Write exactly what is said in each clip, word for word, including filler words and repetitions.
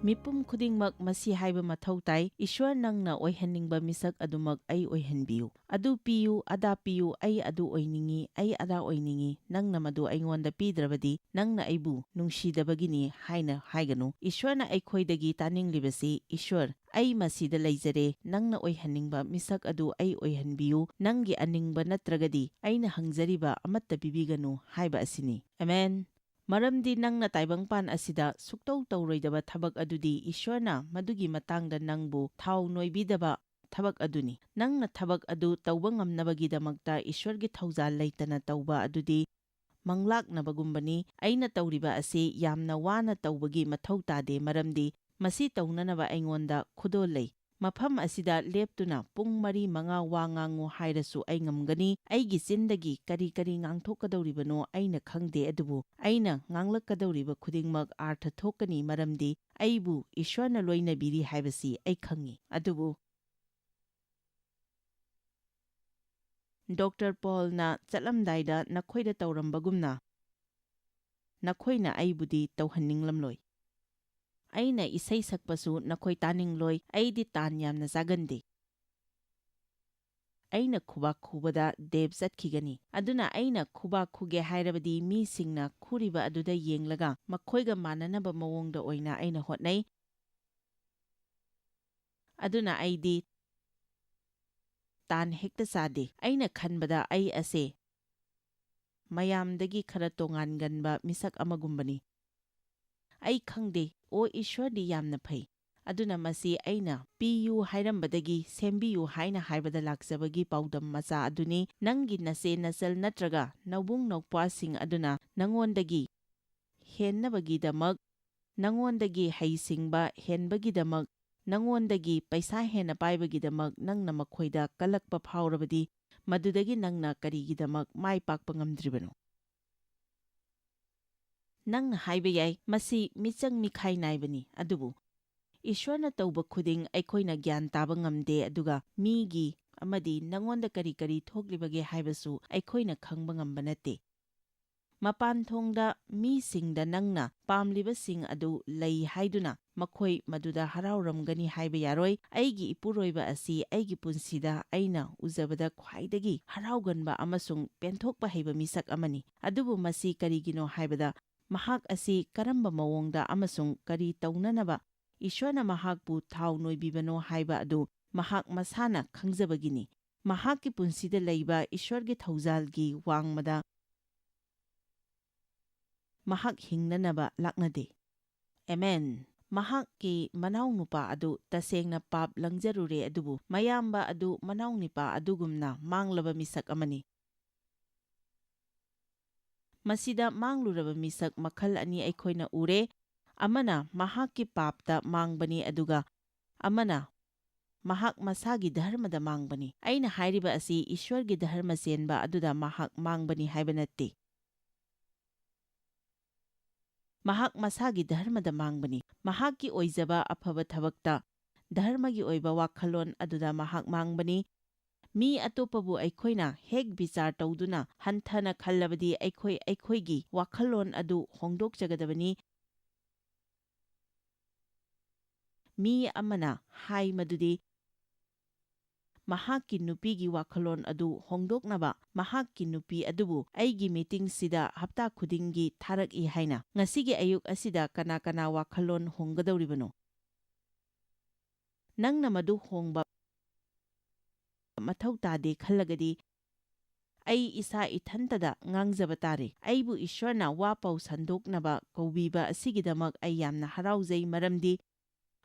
ꯃꯤꯄꯨꯝ ꯈꯨꯗꯤꯡꯃꯛ ꯃꯁꯤ ꯍꯥꯏꯕ ꯃꯊꯧ ꯇꯥꯏ, "ꯏꯁ꯭ꯋꯔ, ꯅꯪꯅ ꯑꯣꯏꯍꯟꯅꯤꯡꯕ ꯃꯤꯁꯛ ꯑꯗꯨꯃꯛ ꯑꯩ ꯑꯣꯏꯍꯟꯕꯤꯌꯨ꯫ ꯑꯗꯨ ꯄꯤꯌꯨ, ꯑꯗꯥ ꯄꯤꯌꯨ, ꯑꯩ ꯑꯗꯨ ꯑꯣꯏꯅꯤꯡꯏ, ꯑꯩ ꯑꯗꯥ ꯑꯣꯏꯅꯤꯡꯏ, ꯅꯪꯅ ꯃꯗꯨ ꯑꯩꯉꯣꯟꯗ ꯄꯤꯗ꯭ꯔꯕꯗꯤ ꯅꯪꯅ ꯑꯩꯕꯨ ꯅꯨꯡꯁꯤꯗꯕꯒꯤꯅꯤ" ꯍꯥꯏꯅ ꯍꯥꯏꯒꯅꯨ꯫ ꯏꯁ꯭ꯋꯔꯅ ꯑꯩꯈꯣꯏꯗꯒꯤ ꯇꯥꯅꯤꯡꯂꯤꯕꯁꯤ, "ꯏꯁ꯭ꯋꯔ, ꯑꯩ ꯃꯁꯤꯗ ꯂꯩꯖꯔꯦ, ꯅꯪꯅ ꯑꯣꯏꯍꯟꯅꯤꯡꯕ ꯃꯤꯁꯛ ꯑꯗꯨ ꯑꯩ ꯑꯣꯏꯍꯟꯕꯤꯌꯨ, ꯅꯪꯒꯤ ꯑꯅꯤꯡꯕ ꯅꯠꯇ꯭ꯔꯒꯗꯤ ꯑꯩꯅ ꯍꯪꯖꯔꯤꯕ ꯑꯃꯠꯇ ꯄꯤꯕꯤꯒꯅꯨ" ꯍꯥꯏꯕ ꯑꯁꯤꯅꯤ꯫ ꯑꯃꯦꯟ꯫ ꯃꯔꯝꯗꯤ ꯅꯪꯅ ꯇꯥꯏꯕꯪꯄꯥꯟ ꯑꯁꯤꯗ ꯁꯨꯛꯇꯧ ꯇꯧꯔꯣꯏꯗꯕ ꯊꯕꯛ ꯑꯗꯨꯗꯤ ꯏꯁ꯭ꯋꯔꯅ ꯃꯗꯨꯒꯤ ꯃꯇꯥꯡꯗ ꯅꯪꯕꯨ ꯊꯥꯎ ꯅꯣꯏꯕꯤꯗꯕ ꯊꯕꯛ ꯑꯗꯨꯅꯤ꯫ ꯅꯪꯅ ꯊꯕꯛ ꯑꯗꯨ ꯇꯧꯕ ꯉꯝꯅꯕꯒꯤꯗꯃꯛꯇ ꯏꯁ꯭ꯋꯔꯒꯤ ꯊꯧꯖꯥꯜ ꯂꯩꯇꯅ ꯇꯧꯕ ꯑꯗꯨꯗꯤ ꯃꯪꯂꯥꯛꯅꯕꯒꯨꯝꯕꯅꯤ꯫ ꯑꯩꯅ ꯇꯧꯔꯤꯕ ꯑꯁꯤ ꯌꯥꯝꯅ ꯋꯥꯅ ꯇꯧꯕꯒꯤ ꯃꯊꯧ ꯇꯥꯗꯦ, ꯃꯔꯝꯗꯤ ꯃꯁꯤ ꯇꯧꯅꯅꯕ ꯑꯩꯉꯣꯟꯗ ꯈꯨꯗꯣꯜ ꯂꯩ꯫ ꯃꯐꯝ ꯑꯁꯤꯗ ꯂꯦꯞꯇꯨꯅ ꯄꯨꯡ ꯃꯔꯤ ꯃꯉꯥ ꯋꯥ ꯉꯥꯡꯉꯨ ꯍꯥꯏꯔꯁꯨ ꯑꯩ ꯉꯝꯒꯅꯤ꯫ ꯑꯩꯒꯤ ꯆꯤꯟꯗꯒꯤ ꯀꯔꯤ ꯀꯔꯤ ꯉꯥꯡꯊꯣꯛꯀꯗꯧꯔꯤꯕꯅꯣ ꯑꯩꯅ ꯈꯪꯗꯦ, ꯑꯗꯨꯕꯨ ꯑꯩꯅ ꯉꯥꯡꯂꯛꯀꯗꯧꯔꯤꯕ ꯈꯨꯗꯤꯡꯃꯛ ꯑꯥꯔꯊ ꯊꯣꯛꯀꯅꯤ, ꯃꯔꯝꯗꯤ ꯑꯩꯕꯨ ꯏꯁ꯭ꯋꯔꯅ ꯂꯣꯏꯅꯕꯤꯔꯤ ꯍꯥꯏꯕꯁꯤ ꯑꯩ ꯈꯪꯏ꯫ ꯑꯗꯨꯕꯨ ꯗꯣꯛꯇꯔ ꯄꯣꯜꯅ ꯆꯠꯂꯝꯗꯥꯏꯗ ꯅꯈꯣꯏꯗ ꯇꯧꯔꯝꯕꯒꯨꯝꯅ ꯅꯈꯣꯏꯅ ꯑꯩꯕꯨꯗꯤ ꯇꯧꯍꯟꯅꯤꯡꯂꯝꯂꯣꯏ꯫ ꯑꯩꯅ ꯏꯁꯩ ꯁꯛꯄꯁꯨ ꯅꯈꯣꯏ ꯇꯥꯅꯤꯡꯂꯣꯏ꯫ ꯑꯩꯗꯤ ꯇꯥꯟ ꯌꯥꯝꯅ ꯆꯥꯒꯟꯗꯦ꯫ ꯑꯩꯅ ꯈꯨꯕꯥꯛ ꯈꯨꯕꯗ ꯗꯦꯕ ꯆꯠꯈꯤꯒꯅꯤ꯫ ꯑꯗꯨꯅ ꯑꯩꯅ ꯈꯨꯕꯥꯛ ꯈꯨꯒꯦ ꯍꯥꯏꯔꯕꯗꯤ ꯃꯤꯁꯤꯡꯅ ꯈꯨꯔꯤꯕ ꯑꯗꯨꯗ ꯌꯦꯡꯂꯒ ꯃꯈꯣꯏꯒ ꯃꯥꯟꯅꯅꯕ ꯃꯑꯣꯡꯗ ꯑꯣꯏꯅ ꯑꯩꯅ ꯍꯣꯠꯅꯩ꯫ ꯑꯗꯨꯅ ꯑꯩꯗꯤ ꯇꯥꯟ ꯍꯦꯛꯇ ꯆꯥꯗꯦ꯫ ꯑꯩꯅ ꯈꯟꯕꯗ ꯑꯩ ꯑꯁꯦ ꯃꯌꯥꯝꯗꯒꯤ ꯈꯔ ꯇꯣꯉꯥꯟꯒꯟꯕ ꯃꯤꯁꯛ ꯑꯃꯒꯨꯝꯕꯅꯤ꯫ ꯑꯩ ꯈꯪꯗꯦ꯫ ꯑꯣ, ꯏꯁ꯭ꯋꯔꯗꯤ ꯌꯥꯝꯅ ꯐꯩ꯫ ꯑꯗꯨꯅ ꯃꯁꯤ ꯑꯩꯅ "ꯄꯤꯌꯨ" ꯍꯥꯏꯔꯝꯕꯗꯒꯤ "ꯁꯦꯝꯕꯤꯌꯨ" ꯍꯥꯏꯅ ꯍꯥꯏꯕꯗ ꯂꯥꯛꯆꯕꯒꯤ ꯄꯥꯎꯗꯝ ꯃꯆꯥ ꯑꯗꯨꯅꯤ꯫ ꯅꯪꯒꯤ ꯅꯆꯦ ꯅꯆꯜ ꯅꯠꯇ꯭ꯔꯒ ꯅꯕꯨꯡ ꯅꯧꯄ꯭ꯋꯥꯁꯤꯡ ꯑꯗꯨꯅ ꯅꯉꯣꯟꯗꯒꯤ ꯍꯦꯟꯅꯕꯒꯤꯗꯃꯛ, ꯅꯉꯣꯟꯗꯒꯤ ꯍꯩꯁꯤꯡꯕ ꯍꯦꯟꯕꯒꯤꯗꯃꯛ, ꯅꯉꯣꯟꯗꯒꯤ ꯄꯩꯁꯥ ꯍꯦꯟꯅ ꯄꯥꯏꯕꯒꯤꯗꯃꯛ ꯅꯪꯅ ꯃꯈꯣꯏꯗ ꯀꯜꯂꯛꯄ ꯐꯥꯎꯔꯕꯗꯤ, ꯃꯗꯨꯗꯒꯤ ꯅꯪꯅ ꯀꯔꯤꯒꯤꯗꯃꯛ ꯃꯥꯏ ꯄꯥꯛꯄ ꯉꯝꯗ꯭ꯔꯤꯕꯅꯣ? ꯅꯪꯅ ꯍꯥꯏꯕ ꯌꯥꯏ, "ꯃꯁꯤ ꯃꯤꯆꯪ ꯃꯤꯈꯥꯏ ꯅꯥꯏꯕꯅꯤ", ꯑꯗꯨꯕꯨ ꯏꯁ꯭ꯋꯔꯅ ꯇꯧꯕ ꯈꯨꯗꯤꯡ ꯑꯩꯈꯣꯏꯅ ꯒ꯭ꯌꯥꯟ ꯇꯥꯕ ꯉꯝꯗꯦ, ꯑꯗꯨꯒ ꯃꯤꯒꯤ ꯑꯃꯗꯤ ꯅꯉꯣꯟꯗ ꯀꯔꯤ ꯀꯔꯤ ꯊꯣꯛꯂꯤꯕꯒꯦ ꯍꯥꯏꯕꯁꯨ ꯑꯩꯈꯣꯏꯅ ꯈꯪꯕ ꯉꯝꯕ ꯅꯠꯇꯦ꯫ ꯃꯄꯥꯟ ꯊꯣꯡꯗ ꯃꯤꯁꯤꯡꯗ ꯅꯪꯅ ꯄꯥꯝꯂꯤꯕꯁꯤꯡ ꯑꯗꯨ ꯂꯩ ꯍꯥꯏꯗꯨꯅ ꯃꯈꯣꯏ ꯃꯗꯨꯗ ꯍꯔꯥꯎꯔꯝꯒꯅꯤ ꯍꯥꯏꯕ ꯌꯥꯔꯣꯏ꯫ ꯑꯩꯒꯤ ꯏꯄꯨꯔꯣꯏꯕ ꯑꯁꯤ ꯑꯩꯒꯤ ꯄꯨꯟꯁꯤꯗ ꯑꯩꯅ ꯎꯖꯕꯗ ꯈ꯭ꯋꯥꯏꯗꯒꯤ ꯍꯔꯥꯎꯒꯟꯕ ꯑꯃꯁꯨꯡ ꯄꯦꯟꯊꯣꯛꯄ ꯍꯩꯕ ꯃꯤꯁꯛ ꯑꯃꯅꯤ꯫ ꯑꯗꯨꯕꯨ ꯃꯁꯤ ꯀꯔꯤꯒꯤꯅꯣ ꯍꯥꯏꯕꯗ, ꯃꯍꯥꯛ ꯑꯁꯤ ꯀꯔꯝꯕ ꯃꯑꯣꯡꯗ ꯑꯃꯁꯨꯡ ꯀꯔꯤ ꯇꯧꯅꯅꯕ ꯏꯁ꯭ꯋꯔꯅ ꯃꯍꯥꯛꯄꯨ ꯊꯥꯎ ꯅꯣꯏꯕꯤꯕꯅꯣ ꯍꯥꯏꯕ ꯑꯗꯨ ꯃꯍꯥꯛ ꯃꯁꯥꯅ ꯈꯪꯖꯕꯒꯤꯅꯤ꯫ ꯃꯍꯥꯛꯀꯤ ꯄꯨꯟꯁꯤꯗ ꯂꯩꯕ ꯏꯁ꯭ꯋꯔꯒꯤ ꯊꯧꯖꯥꯜꯒꯤ ꯋꯥꯡꯃꯗ ꯃꯍꯥꯛ ꯍꯤꯡꯅꯅꯕ ꯂꯥꯛꯅꯗꯦ꯫ ꯑꯦꯃꯦꯟ꯫ ꯃꯍꯥꯛꯀꯤ ꯃꯅꯥꯎꯅꯨꯄꯥ ꯑꯗꯨ ꯇꯁꯦꯡꯅ ꯄꯥꯞ ꯂꯪꯖꯔꯨꯔꯦ, ꯑꯗꯨꯕꯨ ꯃꯌꯥꯝꯕ ꯑꯗꯨ ꯃꯅꯥꯎꯅꯨꯄꯥ ꯑꯗꯨꯒꯨꯝꯅ ꯃꯥꯡꯂꯕ ꯃꯤꯁꯛ ꯑꯃꯅꯤ꯫ ꯃꯁꯤꯗ ꯃꯥꯡꯂꯨꯔꯕ ꯃꯤꯁꯛ ꯃꯈꯜ ꯑꯅꯤ ꯑꯩꯈꯣꯏꯅ ꯎꯔꯦ, ꯑꯃꯅ ꯃꯍꯥꯛꯀꯤ ꯄꯥꯞꯇ ꯃꯥꯡꯕꯅꯤ, ꯑꯗꯨꯒ ꯑꯃꯅ ꯃꯍꯥꯛ ꯃꯁꯥꯒꯤ ꯙꯔꯃꯗ ꯃꯥꯡꯕꯅꯤ꯫ ꯑꯩꯅ ꯍꯥꯏꯔꯤꯕ ꯑꯁꯤ ꯏꯁ꯭ꯋꯔꯒꯤ ꯙꯔꯃ ꯆꯦꯟꯕ ꯑꯗꯨꯗ ꯃꯍꯥꯛ ꯃꯥꯡꯕꯅꯤ ꯍꯥꯏꯕ ꯅꯠꯇꯦ꯫ ꯃꯍꯥꯛ ꯃꯁꯥꯒꯤ ꯙꯔꯃꯗ ꯃꯥꯡꯕꯅꯤ꯫ ꯃꯍꯥꯛꯀꯤ ꯑꯣꯏꯖꯕ ꯑꯐꯕ ꯊꯕꯛꯇ, ꯙꯔꯃꯒꯤ ꯑꯣꯏꯕ ꯋꯥꯈꯜꯂꯣꯟ ꯑꯗꯨꯗ ꯃꯍꯥꯛ ꯃꯥꯡꯕꯅꯤ꯫ ꯃꯤ ꯑꯇꯣꯞꯄꯕꯨ ꯑꯩꯈꯣꯏꯅ ꯍꯦꯛ ꯕꯤꯆꯥꯔ ꯇꯧꯗꯨꯅ ꯍꯟꯊꯅ ꯈꯜꯂꯕꯗꯤ, ꯑꯩꯈꯣꯏ ꯑꯩꯈꯣꯏꯒꯤ ꯋꯥꯈꯜꯂꯣꯟ ꯑꯗꯨ ꯍꯣꯡꯗꯣꯛꯆꯒꯗꯕꯅꯤ꯫ ꯃꯤ ꯑꯃꯅ ꯍꯥꯏ ꯃꯗꯨꯗꯤ, ꯃꯍꯥꯛꯀꯤ ꯅꯨꯄꯤꯒꯤ ꯋꯥꯈꯜꯂꯣꯟ ꯑꯗꯨ ꯍꯣꯡꯗꯣꯛꯅꯕ ꯃꯍꯥꯛꯀꯤ ꯅꯨꯄꯤ ꯑꯗꯨꯕꯨ ꯑꯩꯒꯤ ꯃꯤꯇꯤꯡꯁꯤꯗ ꯍꯞꯇꯥ ꯈꯨꯗꯤꯡꯒꯤ ꯊꯥꯔꯛꯏ ꯍꯥꯏꯅ꯫ ꯉꯁꯤꯒꯤ ꯑꯌꯨꯛ ꯑꯁꯤꯗ ꯀꯅꯥ ꯀꯅꯥ ꯋꯥꯈꯜꯂꯣꯟ ꯍꯣꯡꯒꯗꯧꯔꯤꯕꯅꯣ? ꯅꯪꯅ ꯃꯗꯨ ꯍꯣꯡꯕ ꯃꯊꯧ ꯇꯥꯗꯦ ꯈꯜꯂꯒꯗꯤ, ꯑꯩ ꯏꯁꯥ ꯏꯊꯟꯇꯗ ꯉꯥꯡꯖꯕ ꯇꯥꯔꯦ꯫ ꯑꯩꯕꯨ ꯏꯁ꯭ꯋꯔꯅ ꯋꯥ ꯄꯥꯎ ꯁꯟꯗꯣꯛꯅꯕ ꯀꯧꯕꯤꯕ ꯑꯁꯤꯒꯤꯗꯃꯛ ꯑꯩ ꯌꯥꯝꯅ ꯍꯔꯥꯎꯖꯩ, ꯃꯔꯝꯗꯤ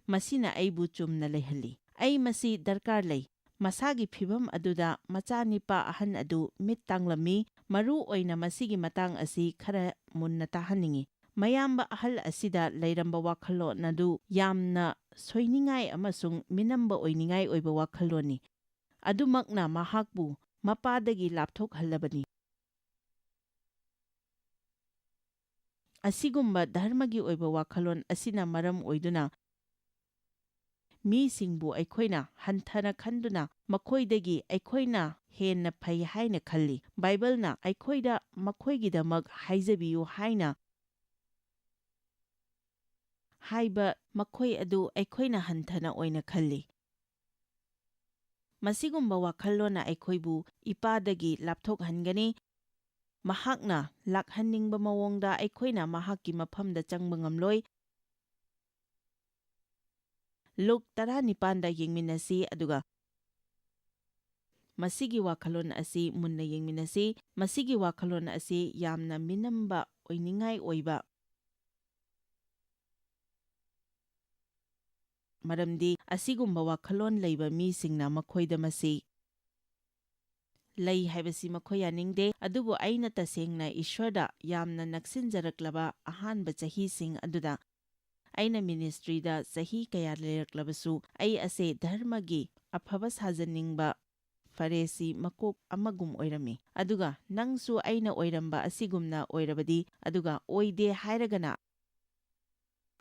ꯃꯁꯤꯅ ꯑꯩꯕꯨ ꯆꯨꯝꯅ ꯂꯩꯍꯜꯂꯤ꯫ ꯑꯩ ꯃꯁꯤ ꯗꯔꯀꯥꯔ ꯂꯩ꯫ ꯃꯁꯥꯒꯤ ꯐꯤꯚꯝ ꯑꯗꯨꯗ ꯃꯆꯥꯅꯤꯄꯥ ꯑꯍꯟ ꯑꯗꯨ ꯃꯤꯠ ꯇꯥꯡꯂꯝꯃꯤ, ꯃꯔꯨ ꯑꯣꯏꯅ ꯃꯁꯤꯒꯤ ꯃꯇꯥꯡ ꯑꯁꯤ ꯈꯔ ꯃꯨꯟꯅ ꯇꯥꯍꯟꯅꯤꯡꯏ꯫ ꯃꯌꯥꯝꯕ ꯑꯍꯜ ꯑꯁꯤꯗ ꯂꯩꯔꯝꯕ ꯋꯥꯈꯜꯂꯣꯟ ꯑꯗꯨ ꯌꯥꯝꯅ ꯁꯣꯏꯅꯤꯡꯉꯥꯏ ꯑꯃꯁꯨꯡ ꯃꯤꯅꯝꯕ ꯑꯣꯏꯅꯤꯡꯉꯥꯏ ꯑꯣꯏꯕ ꯋꯥꯈꯜꯂꯣꯟꯅꯤ꯫ ꯑꯗꯨꯃꯛꯅ ꯃꯍꯥꯛꯄꯨ ꯃꯄꯥꯗꯒꯤ ꯂꯥꯞꯊꯣꯛꯍꯜꯂꯕꯅꯤ꯫ ꯑꯁꯤꯒꯨꯝꯕ ꯙꯔꯃꯒꯤ ꯑꯣꯏꯕ ꯋꯥꯈꯜꯂꯣꯟ ꯑꯁꯤꯅ ꯃꯔꯝ ꯑꯣꯏꯗꯨꯅ ꯃꯤꯁꯤꯡꯕꯨ ꯑꯩꯈꯣꯏꯅ ꯍꯟꯊꯅ ꯈꯟꯗꯨꯅ ꯃꯈꯣꯏꯗꯒꯤ ꯑꯩꯈꯣꯏꯅ ꯍꯦꯟꯅ ꯐꯩ ꯍꯥꯏꯅ ꯈꯜꯂꯤ꯫ ꯕꯥꯏꯕꯜꯅ ꯑꯩꯈꯣꯏꯗ ꯃꯈꯣꯏꯒꯤꯗꯃꯛ ꯍꯥꯏꯖꯕꯤꯌꯨ ꯍꯥꯏꯅ ꯍꯥꯏꯕ ꯃꯈꯣꯏ ꯑꯗꯨ ꯑꯩꯈꯣꯏꯅ ꯍꯟꯊꯅ ꯑꯣꯏꯅ ꯈꯜꯂꯤ꯫ ꯃꯁꯤꯒꯨꯝꯕ ꯋꯥꯈꯜꯂꯣꯟꯅ ꯑꯩꯈꯣꯏꯕꯨ ꯏꯄꯥꯗꯒꯤ ꯂꯥꯞꯊꯣꯛꯍꯟꯒꯅꯤ꯫ ꯃꯍꯥꯛꯅ ꯂꯥꯛꯍꯟꯅꯤꯡꯕ ꯃꯑꯣꯡꯗ ꯑꯩꯈꯣꯏꯅ ꯃꯍꯥꯛꯀꯤ ꯃꯐꯝꯗ ꯆꯪꯕ ꯉꯝꯂꯣꯏ꯫ ꯂꯨꯛ ꯇꯔꯥꯅꯤꯄꯥꯟꯗ ꯌꯦꯡꯃꯤꯟꯅꯁꯤ, ꯑꯗꯨꯒ ꯃꯁꯤꯒꯤ ꯋꯥꯈꯜꯂꯣꯟ ꯑꯁꯤ ꯃꯨꯟꯅ ꯌꯦꯡꯃꯤꯟꯅꯁꯤ꯫ ꯃꯁꯤꯒꯤ ꯋꯥꯈꯜꯂꯣꯟ ꯑꯁꯤ ꯌꯥꯝꯅ ꯃꯤꯅꯝꯕ ꯑꯣꯏꯅꯤꯡꯉꯥꯏ ꯑꯣꯏꯕ, ꯃꯔꯝꯗꯤ ꯑꯁꯤꯒꯨꯝꯕ ꯋꯥꯈꯜꯂꯣꯟ ꯂꯩꯕ ꯃꯤꯁꯤꯡꯅ ꯃꯈꯣꯏꯗ ꯃꯁꯤ ꯂꯩ ꯍꯥꯏꯕꯁꯤ ꯃꯈꯣꯏ ꯌꯥꯅꯤꯡꯗꯦ꯫ ꯑꯗꯨꯕꯨ ꯑꯩꯅ ꯇꯁꯦꯡꯅ ꯏꯁ꯭ꯋꯔꯗ ꯌꯥꯝꯅ ꯅꯛꯁꯤꯟꯖꯔꯛꯂꯕ ꯑꯍꯥꯟꯕ ꯆꯍꯤꯁꯤꯡ ꯑꯗꯨꯗ, ꯑꯩꯅ ꯃꯤꯅꯤꯁꯇ꯭ꯔꯤꯗ ꯆꯍꯤ ꯀꯌꯥ ꯂꯩꯔꯛꯂꯕꯁꯨ, ꯑꯩ ꯑꯁꯦ ꯙꯔꯃꯒꯤ ꯑꯐꯕ ꯁꯥꯖꯅꯤꯡꯕ ꯐꯔꯦꯁꯤ ꯃꯀꯣꯛ ꯑꯃꯒꯨꯝ ꯑꯣꯏꯔꯝꯃꯤ꯫ ꯑꯗꯨꯒ ꯅꯪꯁꯨ ꯑꯩꯅ ꯑꯣꯏꯔꯝꯕ ꯑꯁꯤꯒꯨꯝꯅ ꯑꯣꯏꯔꯕꯗꯤ, ꯑꯗꯨꯒ ꯑꯣꯏꯗꯦ ꯍꯥꯏꯔꯒꯅ,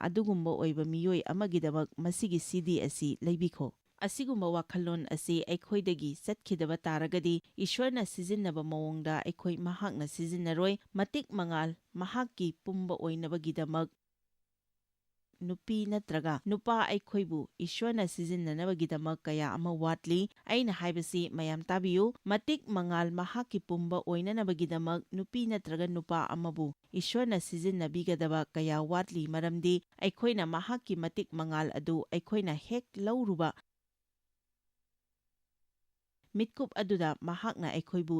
ꯑꯗꯨꯒꯨꯝꯕ ꯑꯣꯏꯕ ꯃꯤꯑꯣꯏ ꯑꯃꯒꯤꯗꯃꯛ ꯃꯁꯤꯒꯤ ꯁꯤꯗꯤ ꯑꯁꯤ ꯂꯩꯕꯤꯈꯣ꯫ ꯑꯁꯤꯒꯨꯝꯕ ꯋꯥꯈꯜꯂꯣꯟ ꯑꯁꯤ ꯑꯩꯈꯣꯏꯗꯒꯤ ꯆꯠꯈꯤꯗꯕ ꯇꯥꯔꯒꯗꯤ, ꯏꯁ꯭ꯋꯔꯅ ꯁꯤꯖꯤꯟꯅꯕ ꯃꯑꯣꯡꯗ ꯑꯩꯈꯣꯏ ꯃꯍꯥꯛꯅ ꯁꯤꯖꯤꯟꯅꯔꯣꯏ꯫ ꯃꯇꯤꯛ ꯃꯉꯥꯜ ꯃꯍꯥꯛꯀꯤ ꯄꯨꯝꯕ ꯑꯣꯏꯅꯕꯒꯤꯗꯃꯛ ꯅꯨꯄꯤ ꯅꯠꯇ꯭ꯔꯒ ꯅꯨꯄꯥ ꯑꯩꯈꯣꯏꯕꯨ ꯏꯁ꯭ꯋꯔꯅ ꯁꯤꯖꯤꯟꯅꯅꯕꯒꯤꯗꯃꯛ ꯀꯌꯥ ꯑꯃ ꯋꯥꯠꯂꯤ꯫ ꯑꯩꯅ ꯍꯥꯏꯕꯁꯤ ꯃꯌꯥꯝ ꯇꯥꯕꯤꯌꯨ, ꯃꯇꯤꯛ ꯃꯉꯥꯜ ꯃꯍꯥꯛꯀꯤ ꯄꯨꯝꯕ ꯑꯣꯏꯅꯅꯕꯒꯤꯗꯃꯛ ꯅꯨꯄꯤ ꯅꯠꯇ꯭ꯔꯒ ꯅꯨꯄꯥ ꯑꯃꯕꯨ ꯏꯁ꯭ꯋꯔꯅ ꯁꯤꯖꯤꯟꯅꯕꯤꯒꯗꯕ ꯀꯌꯥ ꯋꯥꯠꯂꯤ, ꯃꯔꯝꯗꯤ ꯑꯩꯈꯣꯏꯅ ꯃꯍꯥꯛꯀꯤ ꯃꯇꯤꯛ ꯃꯉꯥꯜ ꯑꯗꯨ ꯑꯩꯈꯣꯏꯅ ꯍꯦꯛ ꯂꯧꯔꯨꯕ ꯃꯤꯠꯀꯨꯞ ꯑꯗꯨꯗ ꯃꯍꯥꯛꯅ ꯑꯩꯈꯣꯏꯕꯨ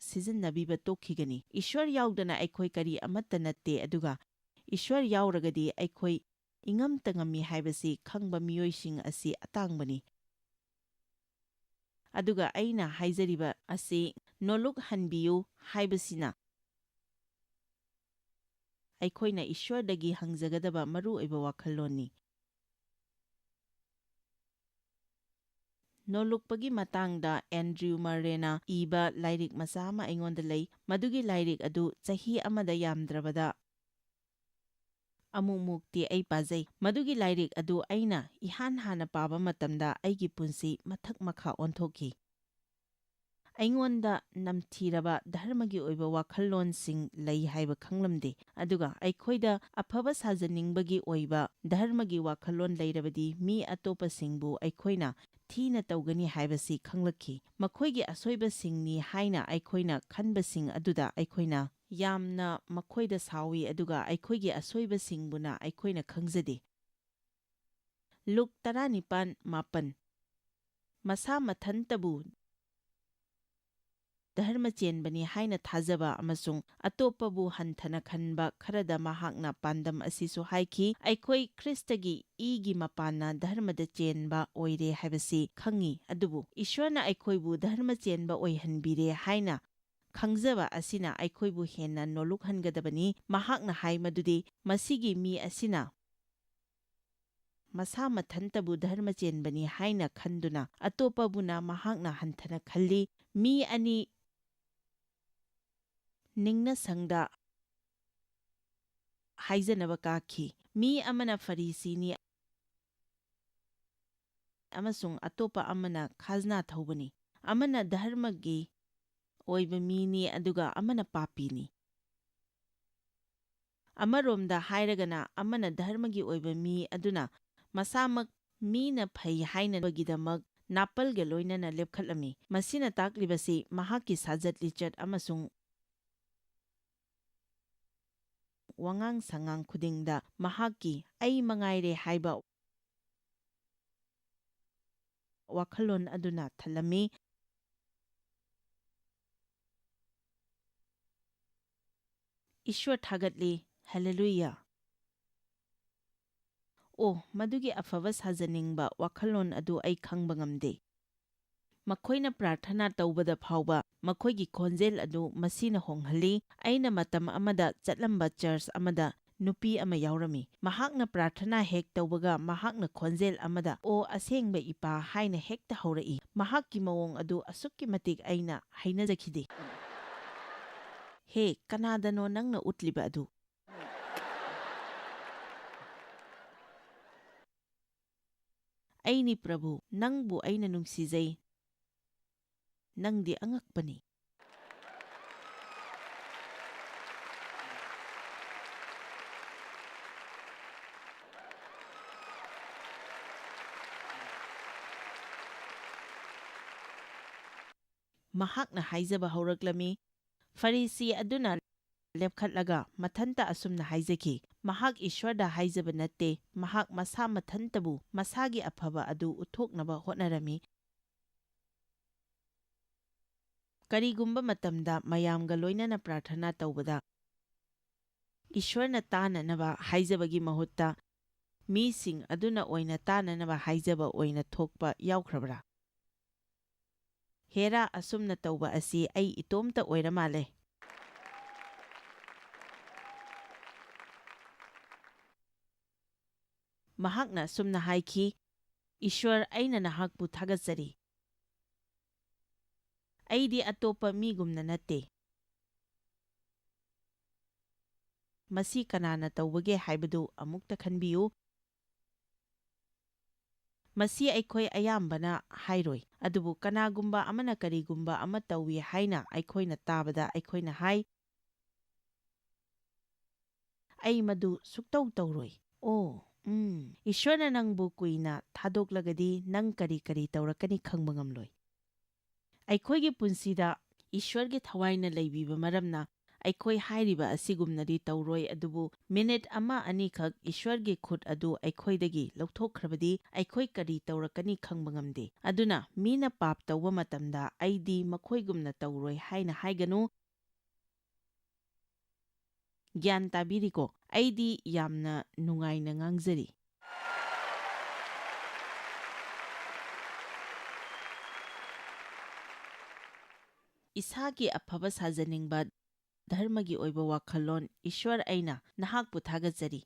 ꯁꯤꯖꯤꯟꯅꯕꯤꯕ ꯇꯣꯛꯈꯤꯒꯅꯤ꯫ ꯏꯁ꯭ꯋꯔ ꯌꯥꯎꯗꯅ ꯑꯩꯈꯣꯏ ꯀꯔꯤ ꯑꯃꯠꯇ ꯅꯠꯇꯦ, ꯑꯗꯨꯒ ꯏꯁ꯭ꯋꯔ ꯌꯥꯎꯔꯒꯗꯤ ꯑꯩꯈꯣꯏ ꯏꯉꯝꯇ ꯉꯝꯃꯤ ꯍꯥꯏꯕꯁꯤ ꯈꯪꯕ ꯃꯤꯑꯣꯏꯁꯤꯡ ꯑꯁꯤ ꯑꯇꯥꯡꯕꯅꯤ꯫ ꯑꯗꯨꯒ ꯑꯩꯅ ꯍꯥꯏꯖꯔꯤꯕ ꯑꯁꯤ ꯅꯣꯂꯨꯛ ꯍꯟꯕꯤꯌꯨ ꯍꯥꯏꯕꯁꯤꯅ ꯑꯩꯈꯣꯏꯅ ꯏꯁ꯭ꯋꯔꯗꯒꯤ ꯍꯪꯖꯒꯗꯕ ꯃꯔꯨꯑꯣꯏꯕ ꯋꯥꯈꯜꯂꯣꯟꯅꯤ꯫ ꯅꯣꯂꯨꯛꯄꯒꯤ ꯃꯇꯥꯡꯗ ꯑꯦꯟꯗ꯭ꯔꯤꯌꯨ ꯃꯔꯔꯦꯅ ꯏꯕ ꯂꯥꯏꯔꯤꯛ ꯃꯆꯥ ꯑꯃ ꯑꯩꯉꯣꯟꯗ ꯂꯩ꯫ ꯃꯗꯨꯒꯤ ꯂꯥꯏꯔꯤꯛ ꯑꯗꯨ ꯆꯍꯤ ꯑꯃꯗ ꯌꯥꯝꯗ꯭ꯔꯕꯗ ꯑꯃꯨꯛꯃꯨꯛꯇꯤ ꯑꯩ ꯄꯥꯖꯩ꯫ ꯃꯗꯨꯒꯤ ꯂꯥꯏꯔꯤꯛ ꯑꯗꯨ ꯑꯩꯅ ꯏꯍꯥꯟ ꯍꯥꯟꯅ ꯄꯥꯕ ꯃꯇꯝꯗ ꯑꯩꯒꯤ ꯄꯨꯟꯁꯤ ꯃꯊꯛ ꯃꯈꯥ ꯑꯣꯟꯊꯣꯛꯈꯤ꯫ ꯑꯩꯉꯣꯟꯗ ꯅꯝꯊꯤꯔꯕ ꯙꯔꯃꯒꯤ ꯑꯣꯏꯕ ꯋꯥꯈꯜꯂꯣꯟꯁꯤꯡ ꯂꯩ ꯍꯥꯏꯕ ꯈꯪꯂꯝꯗꯦ, ꯑꯗꯨꯒ ꯑꯩꯈꯣꯏꯗ ꯑꯐꯕ ꯁꯥꯖꯅꯤꯡꯕꯒꯤ ꯑꯣꯏꯕ ꯙꯔꯃꯒꯤ ꯋꯥꯈꯜꯂꯣꯟ ꯂꯩꯔꯕꯗꯤ ꯃꯤ ꯑꯇꯣꯞꯄꯁꯤꯡꯕꯨ ꯑꯩꯈꯣꯏꯅ ꯊꯤꯅ ꯇꯧꯒꯅꯤ ꯍꯥꯏꯕꯁꯤ ꯈꯪꯂꯛꯈꯤ꯫ ꯃꯈꯣꯏꯒꯤ ꯑꯁꯣꯏꯕꯁꯤꯡꯅꯤ ꯍꯥꯏꯅ ꯑꯩꯈꯣꯏꯅ ꯈꯟꯕꯁꯤꯡ ꯑꯗꯨꯗ ꯑꯩꯈꯣꯏꯅ ꯌꯥꯝꯅ ꯃꯈꯣꯏꯗ ꯁꯥꯎꯏ, ꯑꯗꯨꯒ ꯑꯩꯈꯣꯏꯒꯤ ꯑꯁꯣꯏꯕꯁꯤꯡꯕꯨꯅ ꯑꯩꯈꯣꯏꯅ ꯈꯪꯖꯗꯦ꯫ ꯂꯨꯛ ꯇꯔꯥꯅꯤꯄꯥꯟ ꯃꯥꯄꯟ꯫ ꯃꯁꯥ ꯃꯊꯟꯇꯕꯨ ꯙꯔꯃ ꯆꯦꯟꯕꯅꯤ ꯍꯥꯏꯅ ꯊꯥꯖꯕ ꯑꯃꯁꯨꯡ ꯑꯇꯣꯞꯄꯕꯨ ꯍꯟꯊꯅ ꯈꯟꯕ ꯈꯔꯗ ꯃꯍꯥꯛꯅ ꯄꯥꯟꯗꯝ ꯑꯁꯤꯁꯨ ꯍꯥꯏꯈꯤ, "ꯑꯩꯈꯣꯏ ꯈ꯭ꯔꯤꯁꯇꯒꯤ ꯏꯒꯤ ꯃꯄꯥꯟꯅ ꯙꯔꯃꯗ ꯆꯦꯟꯕ ꯑꯣꯏꯔꯦ ꯍꯥꯏꯕꯁꯤ ꯈꯪꯉꯤ, ꯑꯗꯨꯕꯨ ꯏꯁ꯭ꯋꯔꯅ ꯑꯩꯈꯣꯏꯕꯨ ꯙꯔꯃ ꯆꯦꯟꯕ ꯑꯣꯏꯍꯟꯕꯤꯔꯦ ꯍꯥꯏꯅ ꯈꯪꯖꯕ ꯑꯁꯤꯅ ꯑꯩꯈꯣꯏꯕꯨ ꯍꯦꯟꯅ ꯅꯣꯂꯨꯛꯍꯟꯒꯗꯕꯅꯤ"꯫ ꯃꯍꯥꯛꯅ ꯍꯥꯏ ꯃꯗꯨꯗꯤ ꯃꯁꯤꯒꯤ ꯃꯤ ꯑꯁꯤꯅ ꯃꯁꯥ ꯃꯊꯟꯇꯕꯨ ꯙꯔꯃ ꯆꯦꯟꯕꯅꯤ ꯍꯥꯏꯅ ꯈꯟꯗꯨꯅ ꯑꯇꯣꯞꯄꯕꯨꯅ ꯃꯍꯥꯛꯅ ꯍꯟꯊꯅ ꯈꯜꯂꯤ꯫ ꯃꯤ ꯑꯅꯤ ꯅꯤꯡꯅꯁꯪꯗ ꯍꯥꯏꯖꯅꯕ ꯀꯥꯈꯤ꯫ ꯃꯤ ꯑꯃꯅ ꯐꯔꯤꯁꯤꯅꯤ ꯑꯃꯁꯨꯡ ꯑꯇꯣꯞꯄ ꯑꯃꯅ ꯈꯥꯖꯅꯥ ꯊꯧꯕꯅꯤ꯫ ꯑꯃꯅ ꯙꯔꯃꯒꯤ ꯑꯣꯏꯕ ꯃꯤꯅꯤ, ꯑꯗꯨꯒ ꯑꯃꯅ ꯄꯥꯄꯤꯅꯤ꯫ ꯑꯃꯔꯣꯝꯗ ꯍꯥꯏꯔꯒꯅ, ꯑꯃꯅ ꯙꯔꯃꯒꯤ ꯑꯣꯏꯕ ꯃꯤ ꯑꯗꯨꯅ ꯃꯁꯥꯃꯛ ꯃꯤꯅ ꯐꯩ ꯍꯥꯏꯅꯕꯒꯤꯗꯃꯛ ꯅꯥꯄꯜꯒ ꯂꯣꯏꯅꯅ ꯂꯦꯞꯈꯠꯂꯝꯃꯤ꯫ ꯃꯁꯤꯅ ꯇꯥꯛꯂꯤꯕꯁꯤ ꯃꯍꯥꯛꯀꯤ ꯁꯥꯖꯠ ꯂꯤꯆꯠ ꯑꯃꯁꯨꯡ ꯋꯥꯉꯥꯡ ꯁꯉꯥꯡ ꯈꯨꯗꯤꯡꯗ ꯃꯍꯥꯛꯀꯤ "ꯑꯩ ꯃꯉꯥꯏꯔꯦ" ꯍꯥꯏꯕ ꯋꯥꯈꯜꯂꯣꯟ ꯑꯗꯨꯅ ꯊꯜꯂꯝꯃꯤ꯫ ꯏꯁ꯭ꯋꯔ ꯊꯥꯒꯠꯂꯤ, ꯍꯦꯂꯦꯂꯨꯌꯥ! ꯑꯣ, ꯃꯗꯨꯒꯤ ꯑꯐꯕ ꯁꯥꯖꯅꯤꯡꯕ ꯋꯥꯈꯜꯂꯣꯟ ꯑꯗꯨ ꯑꯩ ꯈꯪꯕ ꯉꯝꯗꯦ꯫ ꯃꯈꯣꯏꯅ ꯄ꯭ꯔꯥꯔꯊꯅꯥ ꯇꯧꯕꯗ ꯐꯥꯎꯕ ꯃꯈꯣꯏꯒꯤ ꯈꯣꯟꯖꯦꯜ ꯑꯗꯨ ꯃꯁꯤꯅ ꯍꯣꯡꯍꯜꯂꯤ꯫ ꯑꯩꯅ ꯃꯇꯝ ꯑꯃꯗ ꯆꯠꯂꯝꯕ ꯆꯔꯆ ꯑꯃꯗ ꯅꯨꯄꯤ ꯑꯃ ꯌꯥꯎꯔꯝꯃꯤ꯫ ꯃꯍꯥꯛꯅ ꯄ꯭ꯔꯥꯔꯊꯅꯥ ꯍꯦꯛ ꯇꯧꯕꯒ, ꯃꯍꯥꯛꯅ ꯈꯣꯟꯖꯦꯜ ꯑꯃꯗ "ꯑꯣ ꯑꯁꯦꯡꯕ ꯏꯄꯥ" ꯍꯥꯏꯅ ꯍꯦꯛꯇ ꯍꯧꯔꯛꯏ꯫ ꯃꯍꯥꯛꯀꯤ ꯃꯑꯣꯡ ꯑꯗꯨ ꯑꯁꯨꯛꯀꯤ ꯃꯇꯤꯛ ꯑꯩꯅ ꯍꯩꯅꯖꯈꯤꯗꯦ꯫ "ꯍꯦ, ꯀꯅꯥꯗꯅꯣ ꯅꯪꯅ ꯎꯠꯂꯤꯕ ꯑꯗꯨ?" ꯑꯩꯅꯤ ꯄ꯭ꯔꯚꯨ, ꯅꯪꯕꯨ ꯑꯩꯅ ꯅꯨꯡꯁꯤꯖꯩ꯫ ꯅꯪꯗꯤ ꯑꯉꯛꯄꯅꯤ꯫ ꯃꯍꯥꯛꯅ ꯍꯥꯏꯖꯕ ꯍꯧꯔꯛꯂꯝꯃꯤ꯫ ꯐꯔꯤꯁꯤ ꯑꯗꯨꯅ ꯂꯦꯞꯈꯠꯂꯒ ꯃꯊꯟꯇ ꯑꯁꯨꯝꯅ ꯍꯥꯏꯖꯈꯤ, "ꯃꯍꯥꯛ ꯏꯁ꯭ꯋꯔꯗ ꯍꯥꯏꯖꯕ ꯅꯠꯇꯦ, ꯃꯍꯥꯛ ꯃꯁꯥ ꯃꯊꯟꯇꯕꯨ ꯃꯁꯥꯒꯤ ꯑꯐꯕ ꯑꯗꯨ ꯎꯠꯊꯣꯛꯅꯕ ꯍꯣꯠꯅꯔꯝꯃꯤ꯫" ꯀꯔꯤꯒꯨꯝꯕ ꯃꯇꯝꯗ ꯃꯌꯥꯝꯒ ꯂꯣꯏꯅꯅ ꯄ꯭ꯔꯥꯔꯊꯅꯥ ꯇꯧꯕꯗ ꯏꯁ꯭ꯋꯔꯅ ꯇꯥꯅꯅꯕ ꯍꯥꯏꯖꯕꯒꯤ ꯃꯍꯨꯠꯇ ꯃꯤꯁꯤꯡ ꯑꯗꯨꯅ ꯑꯣꯏꯅ ꯇꯥꯅꯅꯕ ꯍꯥꯏꯖꯕ ꯑꯣꯏꯅ ꯊꯣꯛꯄ ꯌꯥꯎꯈ꯭ꯔꯕ꯭ꯔꯥ? ꯍꯦꯔꯥ ꯑꯁꯨꯝꯅ ꯇꯧꯕ ꯑꯁꯤ ꯑꯩ ꯏꯇꯣꯝꯇ ꯑꯣꯏꯔ ꯃꯥꯜꯂꯦ꯫ ꯃꯍꯥꯛꯅ ꯑꯁꯨꯝꯅ ꯍꯥꯏꯈꯤ, "ꯏꯁ꯭ꯋꯔ, ꯑꯩꯅ ꯅꯍꯥꯛꯄꯨ ꯊꯥꯒꯠꯆꯔꯤ꯫ ꯑꯩꯗꯤ ꯑꯇꯣꯞꯄ ꯃꯤꯒꯨꯝꯅ ꯅꯠꯇꯦ꯫" ꯃꯁꯤ ꯀꯅꯥꯅ ꯇꯧꯕꯒꯦ ꯍꯥꯏꯕꯗꯨ ꯑꯃꯨꯛꯇ ꯈꯟꯕꯤꯌꯨ꯫ ꯃꯁꯤ ꯑꯩꯈꯣꯏ ꯑꯌꯥꯝꯕꯅ ꯍꯥꯏꯔꯣꯏ, ꯑꯗꯨꯕꯨ ꯀꯅꯥꯒꯨꯝꯕ ꯑꯃꯅ ꯀꯔꯤꯒꯨꯝꯕ ꯑꯃ ꯇꯧꯏ ꯍꯥꯏꯅ ꯑꯩꯈꯣꯏꯅ ꯇꯥꯕꯗ ꯑꯩꯈꯣꯏꯅ ꯍꯥꯏ, "ꯑꯩ ꯃꯗꯨ ꯁꯨꯛꯇꯧ ꯇꯧꯔꯣꯏ꯫ ꯑꯣ, ꯎꯝ, ꯏꯁ꯭ꯋꯔꯅ ꯅꯪꯕꯨ ꯀꯨꯏꯅ ꯊꯥꯗꯣꯛꯂꯒꯗꯤ ꯅꯪ ꯀꯔꯤ ꯀꯔꯤ ꯇꯧꯔꯛꯀꯅꯤ ꯈꯪꯕ ꯉꯝꯂꯣꯏ꯫" ꯑꯩꯈꯣꯏꯒꯤ ꯄꯨꯟꯁꯤꯗ ꯏꯁ꯭ꯋꯔꯒꯤ ꯊꯋꯥꯏꯅ ꯂꯩꯕꯤꯕ ꯃꯔꯝꯅ ꯑꯩꯈꯣꯏ ꯍꯥꯏꯔꯤꯕ ꯑꯁꯤꯒꯨꯝꯅꯗꯤ ꯇꯧꯔꯣꯏ, ꯑꯗꯨꯕꯨ ꯃꯤꯅꯤꯠ ꯑꯃ ꯑꯅꯤꯈꯛ ꯏꯁ꯭ꯋꯔꯒꯤ ꯈꯨꯠ ꯑꯗꯨ ꯑꯩꯈꯣꯏꯗꯒꯤ ꯂꯧꯊꯣꯛꯈ꯭ꯔꯕꯗꯤ ꯑꯩꯈꯣꯏ ꯀꯔꯤ ꯇꯧꯔꯛꯀꯅꯤ ꯈꯪꯕ ꯉꯝꯗꯦ꯫ ꯑꯗꯨꯅ ꯃꯤꯅ ꯄꯥꯞ ꯇꯧꯕ ꯃꯇꯝꯗ ꯑꯩꯗꯤ ꯃꯈꯣꯏꯒꯨꯝꯅ ꯇꯧꯔꯣꯏ ꯍꯥꯏꯅ ꯍꯥꯏꯒꯅꯨ꯫ ꯒ꯭ꯌꯥꯟ ꯇꯥꯕꯤꯔꯤꯀꯣ? ꯑꯩꯗꯤ ꯌꯥꯝꯅ ꯅꯨꯡꯉꯥꯏꯅ ꯉꯥꯡꯖꯔꯤ꯫ ꯏꯁꯥꯒꯤ ꯑꯐꯕ ꯁꯥꯖꯅꯤꯡꯕ, ꯙꯔꯃꯒꯤ ꯑꯣꯏꯕ ꯋꯥꯈꯜꯂꯣꯟ, ꯏꯁ꯭ꯋꯔ, ꯑꯩꯅ ꯅꯍꯥꯛꯄꯨ ꯊꯥꯒꯠꯆꯔꯤ꯫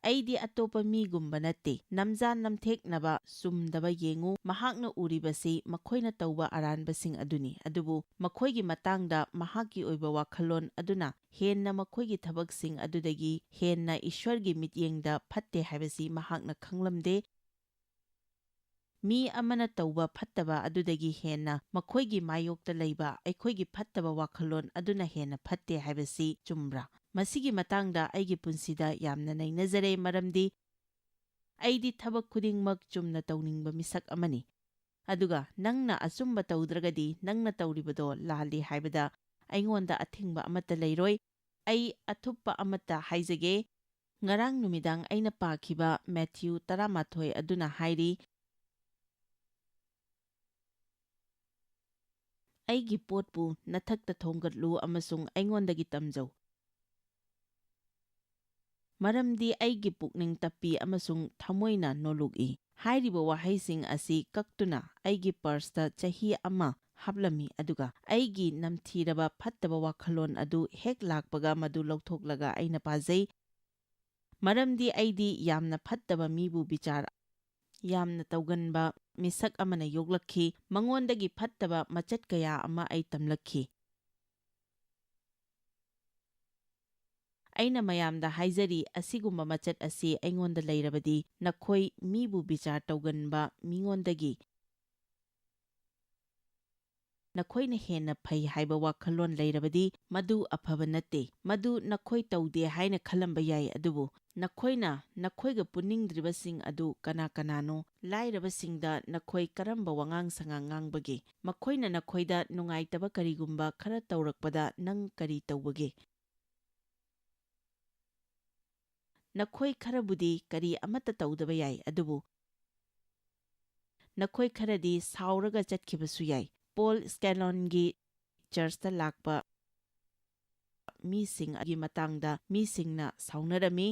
"ꯑꯩꯗꯤ ꯑꯇꯣꯞꯄ ꯃꯤꯒꯨꯝꯕ ꯅꯠꯇꯦ꯫ ꯅꯝꯖꯥ ꯅꯝꯊꯦꯛꯅꯕ, ꯆꯨꯝꯗꯕ ꯌꯦꯡꯉꯨ꯫ ꯃꯍꯥꯛꯅ ꯎꯔꯤꯕꯁꯤ ꯃꯈꯣꯏꯅ ꯇꯧꯕ ꯑꯔꯥꯟꯕꯁꯤꯡ ꯑꯗꯨꯅꯤ, ꯑꯗꯨꯕꯨ ꯃꯈꯣꯏꯒꯤ ꯃꯇꯥꯡꯗ ꯃꯍꯥꯛꯀꯤ ꯑꯣꯏꯕ ꯋꯥꯈꯜꯂꯣꯟ ꯑꯗꯨꯅ ꯍꯦꯟꯅ ꯃꯈꯣꯏꯒꯤ ꯊꯕꯛꯁꯤꯡ ꯑꯗꯨꯗꯒꯤ ꯍꯦꯟꯅ ꯏꯁ꯭ꯋꯔꯒꯤ ꯃꯤꯠꯌꯦꯡꯗ ꯐꯠꯇꯦ ꯍꯥꯏꯕꯁꯤ ꯃꯍꯥꯛꯅ ꯈꯪꯂꯝꯗꯦ꯫ ꯃꯤ ꯑꯃꯅ ꯇꯧꯕ ꯐꯠꯇꯕ ꯑꯗꯨꯗꯒꯤ ꯍꯦꯟꯅ ꯃꯈꯣꯏꯒꯤ ꯃꯥꯌꯣꯛꯇ ꯂꯩꯕ ꯑꯩꯈꯣꯏꯒꯤ ꯐꯠꯇꯕ ꯋꯥꯈꯜꯂꯣꯟ ꯑꯗꯨꯅ ꯍꯦꯟꯅ ꯐꯠꯇꯦ ꯍꯥꯏꯕꯁꯤ ꯆꯨꯝꯕ꯭ꯔꯥ?" ꯃꯁꯤꯒꯤ ꯃꯇꯥꯡꯗ ꯑꯩꯒꯤ ꯄꯨꯟꯁꯤꯗ ꯌꯥꯝꯅ ꯅꯩꯅꯖꯔꯦ, ꯃꯔꯝꯗꯤ ꯑꯩꯗꯤ ꯊꯕꯛ ꯈꯨꯗꯤꯡꯃꯛ ꯆꯨꯝꯅ ꯇꯧꯅꯤꯡꯕ ꯃꯤꯁꯛ ꯑꯃꯅꯤ꯫ ꯑꯗꯨꯒ ꯅꯪꯅ ꯑꯆꯨꯝꯕ ꯇꯧꯗ꯭ꯔꯒꯗꯤ ꯅꯪꯅ ꯇꯧꯔꯤꯕꯗꯣ ꯂꯥꯜꯂꯤ ꯍꯥꯏꯕꯗ ꯑꯩꯉꯣꯟꯗ ꯑꯊꯤꯡꯕ ꯑꯃꯠꯇ ꯂꯩꯔꯣꯏ꯫ ꯑꯩ ꯑꯊꯨꯞꯄ ꯑꯃꯠꯇ ꯍꯥꯏꯖꯒꯦ꯫ ꯉꯔꯥꯡ ꯅꯨꯃꯤꯗꯥꯡ ꯑꯩꯅ ꯄꯥꯈꯤꯕ ꯃꯦꯊ꯭ꯌꯨ ꯇꯔꯥꯃꯥꯊꯣꯏ ꯑꯗꯨꯅ ꯍꯥꯏꯔꯤ, "ꯑꯩꯒꯤ ꯄꯣꯠꯄꯨ ꯅꯊꯛꯇ ꯊꯣꯡꯒꯠꯂꯨ ꯑꯃꯁꯨꯡ ꯑꯩꯉꯣꯟꯗꯒꯤ ꯇꯝꯖꯧ, ꯃꯔꯝꯗꯤ ꯑꯩꯒꯤ ꯄꯨꯛꯅꯤꯡ ꯇꯞꯄꯤ ꯑꯃꯁꯨꯡ ꯊꯃꯣꯏꯅ ꯅꯣꯂꯨꯛꯏ"꯫ ꯍꯥꯏꯔꯤꯕ ꯋꯥꯍꯩꯁꯤꯡ ꯑꯁꯤ ꯀꯛꯇꯨꯅ ꯑꯩꯒꯤ ꯄꯔꯁꯇ ꯆꯍꯤ ꯑꯃ ꯍꯥꯞꯂꯝꯃꯤ, ꯑꯗꯨꯒ ꯑꯩꯒꯤ ꯅꯝꯊꯤꯔꯕ ꯐꯠꯇꯕ ꯋꯥꯈꯜꯂꯣꯟ ꯑꯗꯨ ꯍꯦꯛ ꯂꯥꯛꯄꯒ ꯃꯗꯨ ꯂꯧꯊꯣꯛꯂꯒ ꯑꯩꯅ ꯄꯥꯖꯩ꯫ ꯃꯔꯝꯗꯤ ꯑꯩꯗꯤ ꯌꯥꯝꯅ ꯐꯠꯇꯕ ꯃꯤꯕꯨ ꯕꯤꯆꯥꯔ ꯌꯥꯝꯅ ꯇꯧꯒꯟꯕ ꯃꯤꯁꯛ ꯑꯃꯅ ꯌꯣꯛꯂꯛꯈꯤ꯫ ꯃꯉꯣꯟꯗꯒꯤ ꯐꯠꯇꯕ ꯃꯆꯠ ꯀꯌꯥ ꯑꯃ ꯑꯩ ꯇꯝꯂꯛꯈꯤ꯫ ꯑꯩꯅ ꯃꯌꯥꯝꯗ ꯍꯥꯏꯖꯔꯤ, ꯑꯁꯤꯒꯨꯝꯕ ꯃꯆꯠ ꯑꯁꯤ ꯑꯩꯉꯣꯟꯗ ꯂꯩꯔꯕꯗꯤ, ꯅꯈꯣꯏ ꯃꯤꯕꯨ ꯕꯤꯆꯥꯔ ꯇꯧꯒꯟꯕ ꯃꯤꯉꯣꯟꯗꯒꯤ ꯅꯈꯣꯏꯅ ꯍꯦꯟꯅ ꯐꯩ ꯍꯥꯏꯕ ꯋꯥꯈꯜꯂꯣꯟ ꯂꯩꯔꯕꯗꯤ, ꯃꯗꯨ ꯑꯐꯕ ꯅꯠꯇꯦ꯫ ꯃꯗꯨ ꯅꯈꯣꯏ ꯇꯧꯗꯦ ꯍꯥꯏꯅ ꯈꯜꯂꯝꯕ ꯌꯥꯏ, ꯑꯗꯨꯕꯨ ꯅꯈꯣꯏꯅ ꯅꯈꯣꯏꯒ ꯄꯨꯟꯅꯤꯡꯗ꯭ꯔꯤꯕꯁꯤꯡ ꯑꯗꯨ ꯀꯅꯥ ꯀꯅꯥꯅꯣ? ꯂꯥꯏꯔꯕꯁꯤꯡꯗ ꯅꯈꯣꯏ ꯀꯔꯝꯕ ꯋꯥꯉꯥꯡ ꯁꯉꯥꯡ ꯉꯥꯡꯕꯒꯦ? ꯃꯈꯣꯏꯅ ꯅꯈꯣꯏꯗ ꯅꯨꯡꯉꯥꯏꯇꯕ ꯀꯔꯤꯒꯨꯝꯕ ꯈꯔ ꯇꯧꯔꯛꯄꯗ ꯅꯪ ꯀꯔꯤ ꯇꯧꯕꯒꯦ? ꯅꯈꯣꯏ ꯈꯔꯕꯨꯗꯤ ꯀꯔꯤ ꯑꯃꯠꯇ ꯇꯧꯗꯕ ꯌꯥꯏ, ꯑꯗꯨꯕꯨ ꯅꯈꯣꯏ ꯈꯔꯗꯤ ꯁꯥꯎꯔꯒ ꯆꯠꯈꯤꯕꯁꯨ ꯌꯥꯏ꯫ ꯄꯣꯜ ꯁ꯭ꯀꯦꯂꯣꯟꯒꯤ ꯆꯔꯆꯇ ꯂꯥꯛꯄ ꯃꯤꯁꯤꯡ ꯑꯗꯨꯒꯤ ꯃꯇꯥꯡꯗ ꯃꯤꯁꯤꯡꯅ ꯁꯥꯎꯅꯔꯝꯃꯤ꯫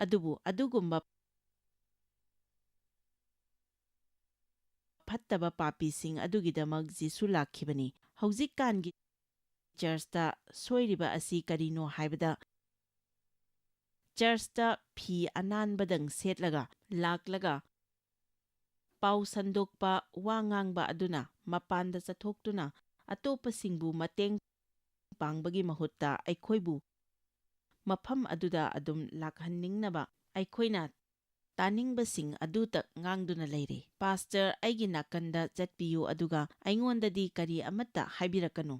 ꯑꯗꯨꯕꯨ ꯑꯗꯨꯒꯨꯝꯕ ꯐꯠꯇꯕ ꯄꯥꯄꯤꯁꯤꯡ ꯑꯗꯨꯒꯤꯗꯃꯛ ꯖꯤꯁꯨ ꯂꯥꯛꯈꯤꯕꯅꯤ꯫ ꯍꯧꯖꯤꯛꯀꯥꯟꯒꯤ ꯆꯔꯆꯇ ꯁꯣꯏꯔꯤꯕ ꯑꯁꯤ ꯀꯔꯤꯅꯣ ꯍꯥꯏꯕꯗ, ꯆꯔꯆꯇ ꯐꯤ ꯑꯅꯥꯟꯕꯗꯪ ꯁꯦꯠꯂꯒ ꯂꯥꯛꯂꯒ ꯄꯥꯎ ꯁꯟꯗꯣꯛꯄ, ꯋꯥ ꯉꯥꯡꯕ ꯑꯗꯨꯅ ꯃꯄꯥꯟꯗ ꯆꯠꯊꯣꯛꯇꯨꯅ ꯑꯇꯣꯞꯄꯁꯤꯡꯕꯨ ꯃꯇꯦꯡ ꯄꯥꯡꯕꯒꯤ ꯃꯍꯨꯠꯇ ꯑꯩꯈꯣꯏꯕꯨ ꯃꯐꯝ ꯑꯗꯨꯗ ꯑꯗꯨꯝ ꯂꯥꯛꯍꯟꯅꯤꯡꯅꯕ ꯑꯩꯈꯣꯏꯅ ꯇꯥꯅꯤꯡꯕꯁꯤꯡ ꯑꯗꯨꯇ ꯉꯥꯡꯗꯨꯅ ꯂꯩꯔꯦ꯫ "ꯄꯥꯁꯇꯔ, ꯑꯩꯒꯤ ꯅꯥꯀꯟꯗ ꯆꯠꯄꯤꯌꯨ, ꯑꯗꯨꯒ ꯑꯩꯉꯣꯟꯗꯗꯤ ꯀꯔꯤ ꯑꯃꯠꯇ ꯍꯥꯏꯕꯤꯔꯛꯀꯅꯨ꯫"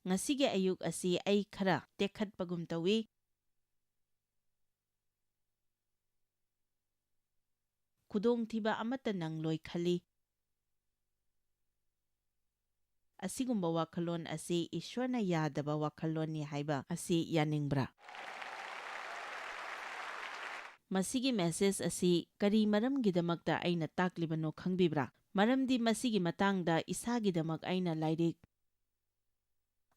ꯉꯁꯤꯒꯤ ꯑꯌꯨꯛ ꯑꯁꯤ ꯑꯩ ꯈꯔ ꯇꯦꯛꯈꯠꯄꯒꯨꯝ ꯇꯧꯏ꯫ ꯈꯨꯗꯣꯡꯊꯤꯕ ꯑꯃꯠꯇ ꯅꯪꯂꯣꯏ ꯈꯜꯂꯤ꯫ ꯑꯁꯤꯒꯨꯝꯕ ꯋꯥꯈꯜꯂꯣꯟ ꯑꯁꯤ ꯏꯁ꯭ꯋꯔꯅ ꯌꯥꯗꯕ ꯋꯥꯈꯜꯂꯣꯟꯅꯤ ꯍꯥꯏꯕ ꯑꯁꯤ ꯌꯥꯅꯤꯡꯕ꯭ꯔꯥ? ꯃꯁꯤꯒꯤ ꯃꯦꯁꯦꯖ ꯑꯁꯤ ꯀꯔꯤ ꯃꯔꯝꯒꯤꯗꯃꯛꯇ ꯑꯩꯅ ꯇꯥꯛꯂꯤꯕꯅꯣ ꯈꯪꯕꯤꯕ꯭ꯔꯥ? ꯃꯔꯝꯗꯤ ꯃꯁꯤꯒꯤ ꯃꯇꯥꯡꯗ ꯏꯁꯥꯒꯤꯗꯃꯛ ꯑꯩꯅ ꯂꯥꯏꯔꯤꯛ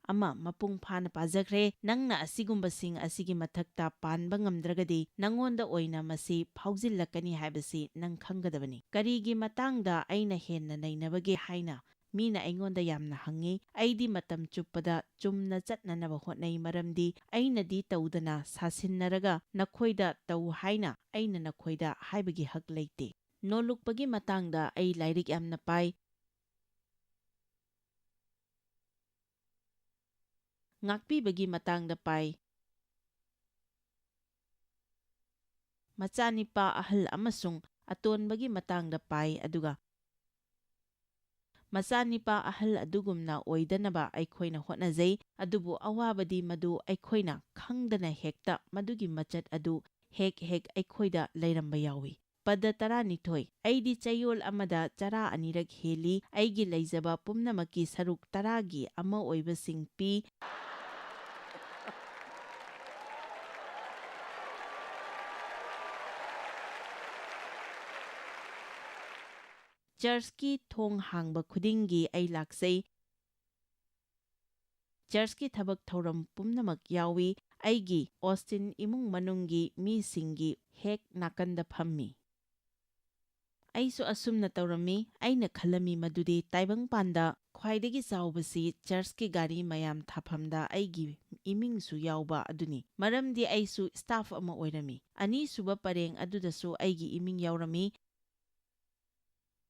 ꯑꯃ ꯃꯄꯨꯡ ꯐꯥꯅ ꯄꯥꯖꯈ꯭ꯔꯦ꯫ ꯅꯪꯅ ꯑꯁꯤꯒꯨꯝꯕꯁꯤꯡ ꯑꯁꯤꯒꯤ ꯃꯊꯛꯇ ꯄꯥꯟꯕ ꯉꯝꯗ꯭ꯔꯒꯗꯤ, ꯅꯉꯣꯟꯗ ꯑꯣꯏꯅ ꯃꯁꯤ ꯐꯥꯎꯖꯤꯜꯂꯛꯀꯅꯤ ꯍꯥꯏꯕꯁꯤ ꯅꯪ ꯈꯪꯒꯗꯕꯅꯤ꯫ ꯀꯔꯤꯒꯤ ꯃꯇꯥꯡꯗ ꯑꯩꯅ ꯍꯦꯟꯅ ꯅꯩꯅꯕꯒꯦ ꯍꯥꯏꯅ ꯃꯤꯅ ꯑꯩꯉꯣꯟꯗ ꯌꯥꯝꯅ ꯍꯪꯉꯤ꯫ ꯑꯩꯗꯤ ꯃꯇꯝ ꯆꯨꯞꯄꯗ ꯆꯨꯝꯅ ꯆꯠꯅꯅꯕ ꯍꯣꯠꯅꯩ, ꯃꯔꯝꯗꯤ ꯑꯩꯅꯗꯤ ꯇꯧꯗꯅ ꯁꯥꯁꯤꯟꯅꯔꯒ ꯅꯈꯣꯏꯗ ꯇꯧ ꯍꯥꯏꯅ ꯑꯩꯅ ꯅꯈꯣꯏꯗ ꯍꯥꯏꯕꯒꯤ ꯍꯛ ꯂꯩꯇꯦ꯫ ꯅꯣꯜꯂꯨꯛꯄꯒꯤ ꯃꯇꯥꯡꯗ ꯑꯩ ꯂꯥꯏꯔꯤꯛ ꯌꯥꯝꯅ ꯄꯥꯏ꯫ ꯉꯥꯛꯄꯤꯕꯒꯤ ꯃꯇꯥꯡꯗ ꯄꯥꯏ꯫ ꯃꯆꯥꯅꯤꯄꯥ ꯑꯍꯜ ꯑꯃꯁꯨꯡ ꯑꯇꯣꯟꯕꯒꯤ ꯃꯇꯥꯡꯗ ꯄꯥꯏ, ꯑꯗꯨꯒ ꯃꯆꯥꯅꯤꯄꯥ ꯑꯍꯜ ꯑꯗꯨꯒꯨꯝꯅ ꯑꯣꯏꯗꯅꯕ ꯑꯩꯈꯣꯏꯅ ꯍꯣꯠꯅꯖꯩ, ꯑꯗꯨꯕꯨ ꯑꯋꯥꯕꯗꯤ ꯃꯗꯨ ꯑꯩꯈꯣꯏꯅ ꯈꯪꯗꯅ ꯍꯦꯛꯇ ꯃꯗꯨꯒꯤ ꯃꯆꯠ ꯑꯗꯨ ꯍꯦꯛ ꯍꯦꯛ ꯑꯩꯈꯣꯏꯗ ꯂꯩꯔꯝꯕ ꯌꯥꯎꯏ꯫ ꯄꯗ ꯇꯔꯥꯅꯤꯊꯣꯏ, ꯑꯩꯗꯤ ꯆꯌꯣꯜ ꯑꯃꯗ ꯆꯔꯥ ꯑꯅꯤꯔꯛ ꯍꯦꯜꯂꯤ, ꯑꯩꯒꯤ ꯂꯩꯖꯕ ꯄꯨꯝꯅꯃꯛꯀꯤ ꯁꯔꯨꯛ ꯇꯔꯥꯒꯤ ꯑꯃ ꯑꯣꯏꯕꯁꯤꯡ ꯄꯤ꯫ ꯆꯔꯆꯀꯤ ꯊꯣꯡ ꯍꯥꯡꯕ ꯈꯨꯗꯤꯡꯒꯤ ꯑꯩ ꯂꯥꯛꯆꯩ꯫ ꯆꯔꯆꯀꯤ ꯊꯕꯛ ꯊꯧꯔꯝ ꯄꯨꯝꯅꯃꯛ ꯌꯥꯎꯏ꯫ ꯑꯩꯒꯤ ꯑꯣꯁꯇꯤꯟ ꯏꯃꯨꯡ ꯃꯅꯨꯡꯒꯤ ꯃꯤꯁꯤꯡꯒꯤ ꯍꯦꯛ ꯅꯥꯀꯟꯗ ꯐꯝꯃꯤ꯫ ꯑꯩꯁꯨ ꯑꯁꯨꯝꯅ ꯇꯧꯔꯝꯃꯤ꯫ ꯑꯩꯅ ꯈꯜꯂꯝꯃꯤ ꯃꯗꯨꯗꯤ ꯇꯥꯏꯕꯪꯄꯥꯟꯗ ꯈ꯭ꯋꯥꯏꯗꯒꯤ ꯆꯥꯎꯕꯁꯤ ꯆꯔꯆꯀꯤ ꯒꯥꯔꯤ ꯃꯌꯥꯝ ꯊꯥꯐꯝꯗ ꯑꯩꯒꯤ ꯏꯃꯤꯡꯁꯨ ꯌꯥꯎꯕ ꯑꯗꯨꯅꯤ, ꯃꯔꯝꯗꯤ ꯑꯩꯁꯨ ꯁ꯭ꯇꯥꯐ ꯑꯃ ꯑꯣꯏꯔꯝꯃꯤ꯫ ꯑꯅꯤꯁꯨꯕ ꯄꯔꯦꯡ ꯑꯗꯨꯗꯁꯨ ꯑꯩꯒꯤ ꯏꯃꯤꯡ ꯌꯥꯎꯔꯝꯃꯤ꯫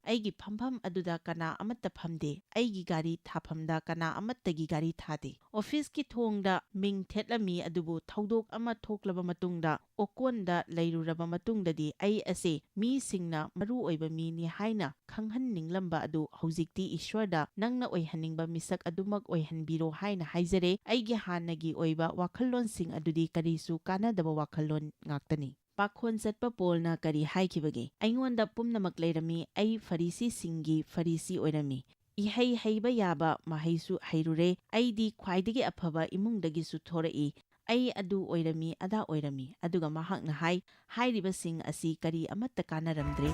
ꯑꯩꯒꯤ ꯐꯝꯐꯝ ꯑꯗꯨꯗ ꯀꯅꯥ ꯑꯃꯠꯇ ꯐꯝꯗꯦ꯫ ꯑꯩꯒꯤ ꯒꯥꯔꯤ ꯊꯥꯐꯝꯗ ꯀꯅꯥ ꯑꯃꯠꯇꯒꯤ ꯒꯥꯔꯤ ꯊꯥꯗꯦ꯫ ꯑꯣꯐꯤꯁꯀꯤ ꯊꯣꯡꯗ ꯃꯤꯡ ꯊꯦꯠꯂꯝꯃꯤ, ꯑꯗꯨꯕꯨ ꯊꯧꯗꯣꯛ ꯑꯃ ꯊꯣꯛꯂꯕ ꯃꯇꯨꯡꯗ, ꯑꯣꯀꯣꯟꯗ ꯂꯩꯔꯨꯔꯕ ꯃꯇꯨꯡꯗꯗꯤ, ꯑꯩ ꯑꯁꯦ ꯃꯤꯁꯤꯡꯅ ꯃꯔꯨ ꯑꯣꯏꯕ ꯃꯤꯅꯤ ꯍꯥꯏꯅ ꯈꯪꯍꯟꯅꯤꯡꯂꯝꯕ ꯑꯗꯨ ꯍꯧꯖꯤꯛꯇꯤ ꯏꯁ꯭ꯋꯔꯗ ꯅꯪꯅ ꯑꯣꯏꯍꯟꯅꯤꯡꯕ ꯃꯤꯁꯛ ꯑꯗꯨꯃꯛ ꯑꯣꯏꯍꯟꯕꯤꯔꯣ ꯍꯥꯏꯅ ꯍꯥꯏꯖꯔꯦ꯫ ꯑꯩꯒꯤ ꯍꯥꯟꯅꯒꯤ ꯑꯣꯏꯕ ꯋꯥꯈꯜꯂꯣꯟꯁꯤꯡ ꯑꯗꯨꯗꯤ ꯀꯔꯤꯁꯨ ꯀꯥꯟꯅꯗꯕ ꯋꯥꯈꯜꯂꯣꯟ ꯉꯥꯛꯇꯅꯤ꯫ ꯄꯥꯈꯣꯟ ꯆꯠꯄ ꯄꯣꯜꯅ ꯀꯔꯤ ꯍꯥꯏꯈꯤꯕꯒꯦ? ꯑꯩꯉꯣꯟꯗ ꯄꯨꯝꯅꯃꯛ ꯂꯩꯔꯝꯃꯤ, ꯑꯩ ꯐꯔꯤꯁꯤꯁꯤꯡꯒꯤ ꯐꯔꯤꯁꯤ ꯑꯣꯏꯔꯝꯃꯤ꯫ ꯏꯍꯩ ꯍꯩꯕ ꯌꯥꯕ ꯃꯍꯩꯁꯨ ꯍꯩꯔꯨꯔꯦ, ꯑꯩꯗꯤ ꯈ꯭ꯋꯥꯏꯗꯒꯤ ꯑꯐꯕ ꯏꯃꯨꯡꯗꯒꯤꯁꯨ ꯊꯣꯔꯛꯏ, ꯑꯩ ꯑꯗꯨ ꯑꯣꯏꯔꯝꯃꯤ, ꯑꯗꯥ ꯑꯣꯏꯔꯝꯃꯤ꯫ ꯑꯗꯨꯒ ꯃꯍꯥꯛꯅ ꯍꯥꯏ, ꯍꯥꯏꯔꯤꯕꯁꯤꯡ ꯑꯁꯤ ꯀꯔꯤ ꯑꯃꯠꯇ ꯀꯥꯟꯅꯔꯝꯗ꯭ꯔꯦ꯫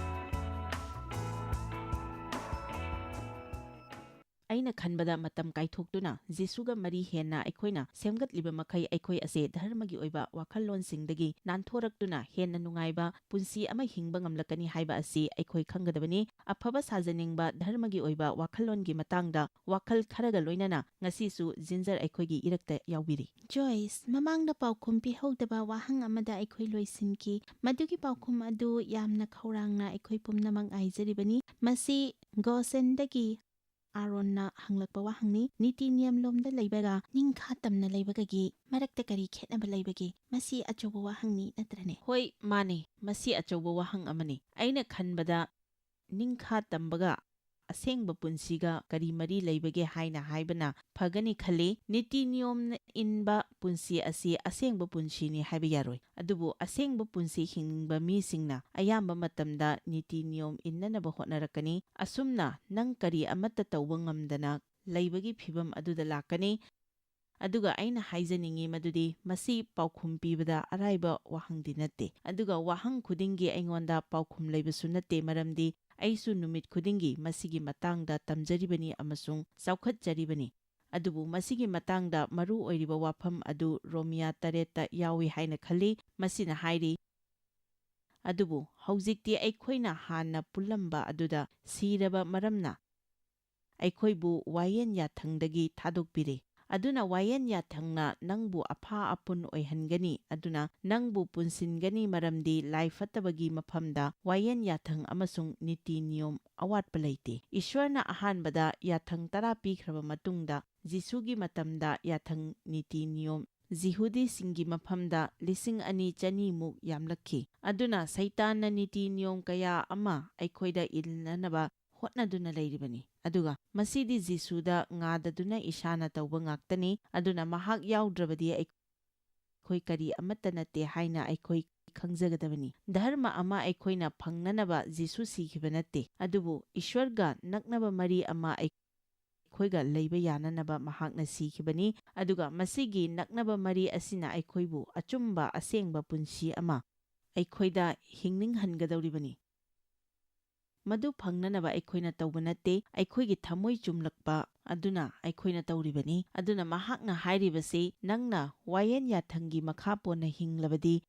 ꯑꯩꯅ ꯈꯟꯕꯗ ꯃꯇꯝ ꯀꯥꯏꯊꯣꯛꯇꯨꯅ ꯖꯤꯁꯨꯒ ꯃꯔꯤ ꯍꯦꯟꯅ ꯑꯩꯈꯣꯏꯅ ꯁꯦꯝꯒꯠꯂꯤꯕ ꯃꯈꯩ ꯑꯩꯈꯣꯏ ꯑꯁꯦ ꯙꯔꯃꯒꯤ ꯑꯣꯏꯕ ꯋꯥꯈꯜꯂꯣꯟꯁꯤꯡꯗꯒꯤ ꯅꯥꯟꯊꯣꯔꯛꯇꯨꯅ ꯍꯦꯟꯅ ꯅꯨꯡꯉꯥꯏꯕ ꯄꯨꯟꯁꯤ ꯑꯃ ꯍꯤꯡꯕ ꯉꯝꯂꯛꯀꯅꯤ ꯍꯥꯏꯕ ꯑꯁꯤ ꯑꯩꯈꯣꯏ ꯈꯪꯒꯗꯕꯅꯤ꯫ ꯑꯐꯕ ꯁꯥꯖꯅꯤꯡꯕ ꯙꯔꯃꯒꯤ ꯑꯣꯏꯕ ꯋꯥꯈꯜꯂꯣꯟꯒꯤ ꯃꯇꯥꯡꯗ ꯋꯥꯈꯜ ꯈꯔꯒ ꯂꯣꯏꯅꯅ ꯉꯁꯤꯁꯨ ꯖꯤꯟꯖꯔ ꯑꯩꯈꯣꯏꯒꯤ ꯏꯔꯛꯇ ꯌꯥꯎꯕꯤꯔꯤ꯫ ꯖꯣꯏꯁ, ꯃꯃꯥꯡꯗ ꯄꯥꯎꯈꯨꯝ ꯄꯤꯍꯧꯗꯕ ꯋꯥꯍꯪ ꯑꯃꯗ ꯑꯩꯈꯣꯏ ꯂꯣꯏꯁꯤꯟꯈꯤ꯫ ꯃꯗꯨꯒꯤ ꯄꯥꯎꯈꯨꯝ ꯑꯗꯨ ꯌꯥꯝꯅ ꯈꯧꯔꯥꯡꯅ ꯑꯩꯈꯣꯏ ꯄꯨꯝꯅꯃꯛ ꯉꯥꯏꯖꯔꯤꯕꯅꯤ꯫ ꯃꯁꯤ ꯒꯣꯁꯦꯟꯗꯒꯤ ꯑꯥꯔꯣꯟꯅ ꯍꯪꯂꯛꯄ ꯋꯥꯍꯪꯅꯤ꯫ ꯅꯤꯇꯤ ꯅꯤꯌꯝꯂꯣꯝꯗ ꯂꯩꯕꯒ ꯅꯤꯡꯈꯥ ꯇꯝꯅ ꯂꯩꯕꯒꯒꯤ ꯃꯔꯛꯇ ꯀꯔꯤ ꯈꯦꯠꯅꯕ ꯂꯩꯕꯒꯦ? ꯃꯁꯤ ꯑꯆꯧꯕ ꯋꯥꯍꯪꯅꯤ, ꯅꯠꯇ꯭ꯔꯅꯦ? ꯍꯣꯏ, ꯃꯥꯅꯤ꯫ ꯃꯁꯤ ꯑꯆꯧꯕ ꯋꯥꯍꯪ ꯑꯃꯅꯤ꯫ ꯑꯩꯅ ꯈꯟꯕꯗ ꯅꯤꯡꯈꯥ ꯇꯝꯕꯒ ꯑꯁꯦꯡꯕ ꯄꯨꯟꯁꯤꯒ ꯀꯔꯤ ꯃꯔꯤ ꯂꯩꯕꯒꯦ ꯍꯥꯏꯅ ꯍꯥꯏꯕꯅ ꯐꯒꯅꯤ ꯈꯜꯂꯤ꯫ ꯅꯤꯇꯤ ꯅꯤꯌꯣꯝꯅ ꯏꯟꯕ ꯄꯨꯟꯁꯤ ꯑꯁꯤ ꯑꯁꯦꯡꯕ ꯄꯨꯟꯁꯤꯅꯤ ꯍꯥꯏꯕ ꯌꯥꯔꯣꯏ꯫ ꯑꯗꯨꯕꯨ ꯑꯁꯦꯡꯕ ꯄꯨꯟꯁꯤ ꯍꯤꯡꯅꯤꯡꯕ ꯃꯤꯁꯤꯡꯅ ꯑꯌꯥꯝꯕ ꯃꯇꯝꯗ ꯅꯤꯇꯤ ꯅꯤꯌꯣꯝ ꯏꯟꯅꯅꯕ ꯍꯣꯠꯅꯔꯛꯀꯅꯤ꯫ ꯑꯁꯨꯝꯅ ꯅꯪ ꯀꯔꯤ ꯑꯃꯠꯇ ꯇꯧꯕ ꯉꯝꯗꯅ ꯂꯩꯕꯒꯤ ꯐꯤꯚꯝ ꯑꯗꯨꯗ ꯂꯥꯛꯀꯅꯤ꯫ ꯑꯗꯨꯒ ꯑꯩꯅ ꯍꯥꯏꯖꯅꯤꯡꯉꯤ ꯃꯗꯨꯗꯤ ꯃꯁꯤ ꯄꯥꯎꯈꯨꯝ ꯄꯤꯕꯗ ꯑꯔꯥꯏꯕ ꯋꯥꯍꯪꯗꯤ ꯅꯠꯇꯦ꯫ ꯑꯗꯨꯒ ꯋꯥꯍꯪ ꯈꯨꯗꯤꯡꯒꯤ ꯑꯩꯉꯣꯟꯗ ꯄꯥꯎꯈꯨꯝ ꯂꯩꯕꯁꯨ ꯅꯠꯇꯦ, ꯃꯔꯝꯗꯤ ꯑꯩꯁꯨ ꯅꯨꯃꯤꯠ ꯈꯨꯗꯤꯡꯒꯤ ꯃꯁꯤꯒꯤ ꯃꯇꯥꯡꯗ ꯇꯝꯖꯔꯤꯕꯅꯤ ꯑꯃꯁꯨꯡ ꯆꯥꯎꯈꯠꯆꯔꯤꯕꯅꯤ꯫ ꯑꯗꯨꯕꯨ ꯃꯁꯤꯒꯤ ꯃꯇꯥꯡꯗ ꯃꯔꯨ ꯑꯣꯏꯔꯤꯕ ꯋꯥꯐꯝ ꯑꯗꯨ ꯔꯣꯃꯤꯌꯥ ꯇꯔꯦꯠꯇ ꯌꯥꯎꯏ ꯍꯥꯏꯅ ꯈꯜꯂꯤ꯫ ꯃꯁꯤꯅ ꯍꯥꯏꯔꯤ, "ꯑꯗꯨꯕꯨ ꯍꯧꯖꯤꯛꯇꯤ ꯑꯩꯈꯣꯏꯅ ꯍꯥꯟꯅ ꯄꯨꯜꯂꯝꯕ ꯑꯗꯨꯗ ꯁꯤꯔꯕ ꯃꯔꯝꯅ ꯑꯩꯈꯣꯏꯕꯨ ꯋꯥꯌꯦꯟ ꯌꯥꯊꯪꯗꯒꯤ ꯊꯥꯗꯣꯛꯄꯤꯔꯦ꯫ ꯑꯗꯨꯅ ꯋꯥꯌꯦꯟ ꯌꯥꯊꯪꯅ ꯅꯪꯕꯨ ꯑꯐꯥ ꯑꯄꯨꯟ ꯑꯣꯏꯍꯟꯒꯅꯤ, ꯑꯗꯨꯅ ꯅꯪꯕꯨ ꯄꯨꯟꯁꯤꯟꯒꯅꯤ, ꯃꯔꯝꯗꯤ ꯂꯥꯏ ꯐꯠꯇꯕꯒꯤ ꯃꯐꯝꯗ ꯋꯥꯌꯦꯟ ꯌꯥꯊꯪ ꯑꯃꯁꯨꯡ ꯅꯤꯇꯤ ꯅꯤꯌꯣꯝ ꯑꯋꯥꯠꯄ ꯂꯩꯇꯦ꯫" ꯏꯁ꯭ꯋꯔꯅ ꯑꯍꯥꯟꯕꯗ ꯌꯥꯊꯪ ꯇꯔꯥ ꯄꯤꯈ꯭ꯔꯕ ꯃꯇꯨꯡꯗ, ꯖꯤꯁꯨꯒꯤ ꯃꯇꯝꯗ ꯌꯥꯊꯪ ꯅꯤꯇꯤ ꯅꯤꯌꯣꯝ ꯖꯤꯍꯨꯗꯤꯁꯤꯡꯒꯤ ꯃꯐꯝꯗ ꯂꯤꯁꯤꯡ ꯑꯅꯤ ꯆꯅꯤꯃꯨꯛ ꯌꯥꯝꯂꯛꯈꯤ꯫ ꯑꯗꯨꯅ ꯁꯩꯇꯥꯟꯅ ꯅꯤꯇꯤ ꯅꯤꯌꯣꯝ ꯀꯌꯥ ꯑꯃ ꯑꯩꯈꯣꯏꯗ ꯏꯟꯅꯅꯕ ꯍꯣꯠꯅꯗꯨꯅ ꯂꯩꯔꯤꯕꯅꯤ꯫ ꯑꯗꯨꯒ ꯃꯁꯤꯗꯤ ꯖꯤꯁꯨꯗ ꯉꯥꯗꯗꯨꯅ ꯏꯁꯥꯅ ꯇꯧꯕ ꯉꯥꯛꯇꯅꯤ꯫ ꯑꯗꯨꯅ ꯃꯍꯥꯛ ꯌꯥꯎꯗ꯭ꯔꯕꯗꯤ ꯑꯩꯈꯣꯏ ꯀꯔꯤ ꯑꯃꯠꯇ ꯅꯠꯇꯦ ꯍꯥꯏꯅ ꯑꯩꯈꯣꯏ ꯈꯪꯖꯒꯗꯕꯅꯤ꯫ ꯙꯔꯃ ꯑꯃ ꯑꯩꯈꯣꯏꯅ ꯐꯪꯅꯅꯕ ꯖꯤꯁꯨ ꯁꯤꯈꯤꯕ ꯅꯠꯇꯦ, ꯑꯗꯨꯕꯨ ꯏꯁ꯭ꯋꯔꯒ ꯅꯛꯅꯕ ꯃꯔꯤ ꯑꯃ ꯑꯩꯈꯣꯏꯒ ꯂꯩꯕ ꯌꯥꯅꯅꯕ ꯃꯍꯥꯛꯅ ꯁꯤꯈꯤꯕꯅꯤ꯫ ꯑꯗꯨꯒ ꯃꯁꯤꯒꯤ ꯅꯛꯅꯕ ꯃꯔꯤ ꯑꯁꯤꯅ ꯑꯩꯈꯣꯏꯕꯨ ꯑꯆꯨꯝꯕ ꯑꯁꯦꯡꯕ ꯄꯨꯟꯁꯤ ꯑꯃ ꯑꯩꯈꯣꯏꯗ ꯍꯤꯡꯅꯤꯡꯍꯟꯒꯗꯧꯔꯤꯕꯅꯤ꯫ ꯃꯗꯨ ꯐꯪꯅꯅꯕ ꯑꯩꯈꯣꯏꯅ ꯇꯧꯕ ꯅꯠꯇꯦ, ꯑꯩꯈꯣꯏꯒꯤ ꯊꯃꯣꯏ ꯆꯨꯝꯂꯛꯄ ꯑꯗꯨꯅ ꯑꯩꯈꯣꯏꯅ ꯇꯧꯔꯤꯕꯅꯤ꯫ ꯑꯗꯨꯅ ꯃꯍꯥꯛꯅ ꯍꯥꯏꯔꯤꯕꯁꯤ, "ꯅꯪꯅ ꯋꯥꯌꯦꯟ ꯌꯥꯊꯪꯒꯤ ꯃꯈꯥ ꯄꯣꯟꯅ ꯍꯤꯡꯂꯕꯗꯤ,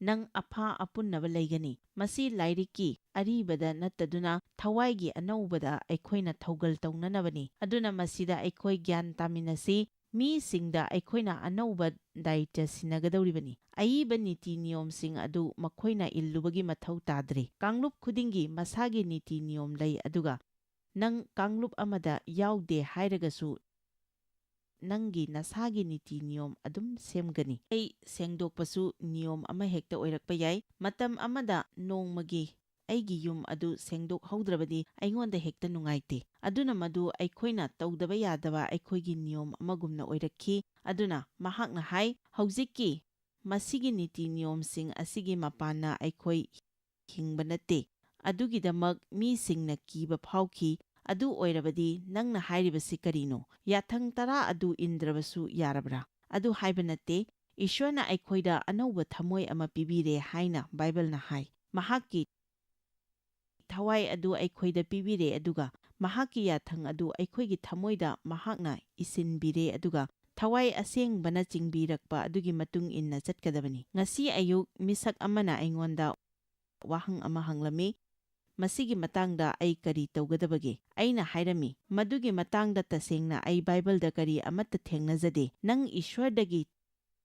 ꯅꯪ ꯑꯐꯥ ꯑꯄꯨꯟꯅꯕ ꯂꯩꯒꯅꯤ꯫" ꯃꯁꯤ ꯂꯥꯏꯔꯤꯛꯀꯤ ꯑꯔꯤꯕꯗ ꯅꯠꯇꯗꯨꯅ ꯊꯋꯥꯏꯒꯤ ꯑꯅꯧꯕꯗ ꯑꯩꯈꯣꯏꯅ ꯊꯧꯒꯜ ꯇꯧꯅꯅꯕꯅꯤ꯫ ꯑꯗꯨꯅ ꯃꯁꯤꯗ ꯑꯩꯈꯣꯏ ꯒ꯭ꯌꯥꯟ ꯇꯥꯃꯤꯟꯅꯁꯤ꯫ ꯃꯤꯁꯤꯡꯗ ꯑꯩꯈꯣꯏꯅ ꯑꯅꯧꯕ ꯗꯥꯏꯇ ꯁꯤꯟꯅꯒꯗꯧꯔꯤꯕꯅꯤ꯫ ꯑꯏꯕ ꯅꯤꯇꯤ ꯅꯤꯌꯣꯝꯁꯤꯡ ꯑꯗꯨ ꯃꯈꯣꯏꯅ ꯏꯜꯂꯨꯕꯒꯤ ꯃꯊꯧ ꯇꯥꯗ꯭ꯔꯦ꯫ ꯀꯥꯡꯂꯨꯞ ꯈꯨꯗꯤꯡꯒꯤ ꯃꯁꯥꯒꯤ ꯅꯤꯇꯤ ꯅꯤꯌꯣꯝ ꯂꯩ, ꯑꯗꯨꯒ ꯅꯪ ꯀꯥꯡꯂꯨꯞ ꯑꯃꯗ ꯌꯥꯎꯗꯦ ꯍꯥꯏꯔꯒꯁꯨ, ꯅꯪꯒꯤ ꯅꯁꯥꯒꯤ ꯅꯤꯇꯤ ꯅꯤꯌꯣꯝ ꯑꯗꯨꯝ ꯁꯦꯝꯒꯅꯤ꯫ ꯑꯩ ꯁꯦꯡꯗꯣꯛꯄꯁꯨ ꯅꯤꯌꯣꯝ ꯑꯃꯍꯦꯛꯇ ꯑꯣꯏꯔꯛꯄ ꯌꯥꯏ꯫ ꯃꯇꯝ ꯑꯃꯗ ꯅꯣꯡꯃꯒꯤ ꯑꯩꯒꯤ ꯌꯨꯝ ꯑꯗꯨ ꯁꯦꯡꯗꯣꯛꯍꯧꯗ꯭ꯔꯕꯗꯤ ꯑꯩꯉꯣꯟꯗ ꯍꯦꯛꯇ ꯅꯨꯡꯉꯥꯏꯇꯦ꯫ ꯑꯗꯨꯅ ꯃꯗꯨ ꯑꯩꯈꯣꯏꯅ ꯇꯧꯗꯕ ꯌꯥꯗꯕ ꯑꯩꯈꯣꯏꯒꯤ ꯅꯤꯌꯣꯝ ꯑꯃꯒꯨꯝꯅ ꯑꯣꯏꯔꯛꯈꯤ꯫ ꯑꯗꯨꯅ ꯃꯍꯥꯛꯅ ꯍꯥꯏ, "ꯍꯧꯖꯤꯛꯀꯤ ꯃꯁꯤꯒꯤ ꯅꯤꯇꯤ ꯅꯤꯌꯣꯝꯁꯤꯡ ꯑꯁꯤꯒꯤ ꯃꯄꯥꯟꯅ ꯑꯩꯈꯣꯏ ꯍꯤꯡꯕ ꯅꯠꯇꯦ꯫ ꯑꯗꯨꯒꯤꯗꯃꯛ ꯃꯤꯁꯤꯡꯅ ꯀꯤꯕ ꯐꯥꯎꯈꯤ꯫ ꯑꯗꯨ ꯑꯣꯏꯔꯕꯗꯤ ꯅꯪꯅ ꯍꯥꯏꯔꯤꯕꯁꯤ ꯀꯔꯤꯅꯣ? ꯌꯥꯊꯪ ꯇꯔꯥ ꯑꯗꯨ ꯏꯟꯗ꯭ꯔꯕꯁꯨ ꯌꯥꯔꯕ꯭ꯔꯥ?" ꯑꯗꯨ ꯍꯥꯏꯕ ꯅꯠꯇꯦ꯫ ꯏꯁ꯭ꯋꯔꯅ ꯑꯩꯈꯣꯏꯗ ꯑꯅꯧꯕ ꯊꯃꯣꯏ ꯑꯃ ꯄꯤꯕꯤꯔꯦ ꯍꯥꯏꯅ ꯕꯥꯏꯕꯜꯅ ꯍꯥꯏ꯫ ꯃꯍꯥꯛꯀꯤ ꯊꯋꯥꯏ ꯑꯗꯨ ꯑꯩꯈꯣꯏꯗ ꯄꯤꯕꯤꯔꯦ, ꯑꯗꯨꯒ ꯃꯍꯥꯛꯀꯤ ꯌꯥꯊꯪ ꯑꯗꯨ ꯑꯩꯈꯣꯏꯒꯤ ꯊꯃꯣꯏꯗ ꯃꯍꯥꯛꯅ ꯏꯁꯤꯟꯕꯤꯔꯦ, ꯑꯗꯨꯒ ꯊꯋꯥꯏ ꯑꯁꯦꯡꯕꯅ ꯆꯤꯡꯕꯤꯔꯛꯄ ꯑꯗꯨꯒꯤ ꯃꯇꯨꯡ ꯏꯟꯅ ꯆꯠꯀꯗꯕꯅꯤ꯫ ꯉꯁꯤ ꯑꯌꯨꯛ ꯃꯤꯁꯛ ꯑꯃꯅ ꯑꯩꯉꯣꯟꯗ ꯋꯥꯍꯪ ꯑꯃ ꯍꯪꯂꯝꯃꯤ, "ꯃꯁꯤꯒꯤ ꯃꯇꯥꯡꯗ ꯑꯩ ꯀꯔꯤ ꯇꯧꯒꯗꯕꯒꯦ?" ꯑꯩꯅ ꯍꯥꯏꯔꯝꯃꯤ, "ꯃꯗꯨꯒꯤ ꯃꯇꯥꯡꯗ ꯇꯁꯦꯡꯅ ꯑꯩ ꯕꯥꯏꯕꯜꯗ ꯀꯔꯤ ꯑꯃꯠꯇ ꯊꯦꯡꯅꯖꯗꯦ꯫ ꯅꯪ ꯏꯁ꯭ꯋꯔꯗꯒꯤ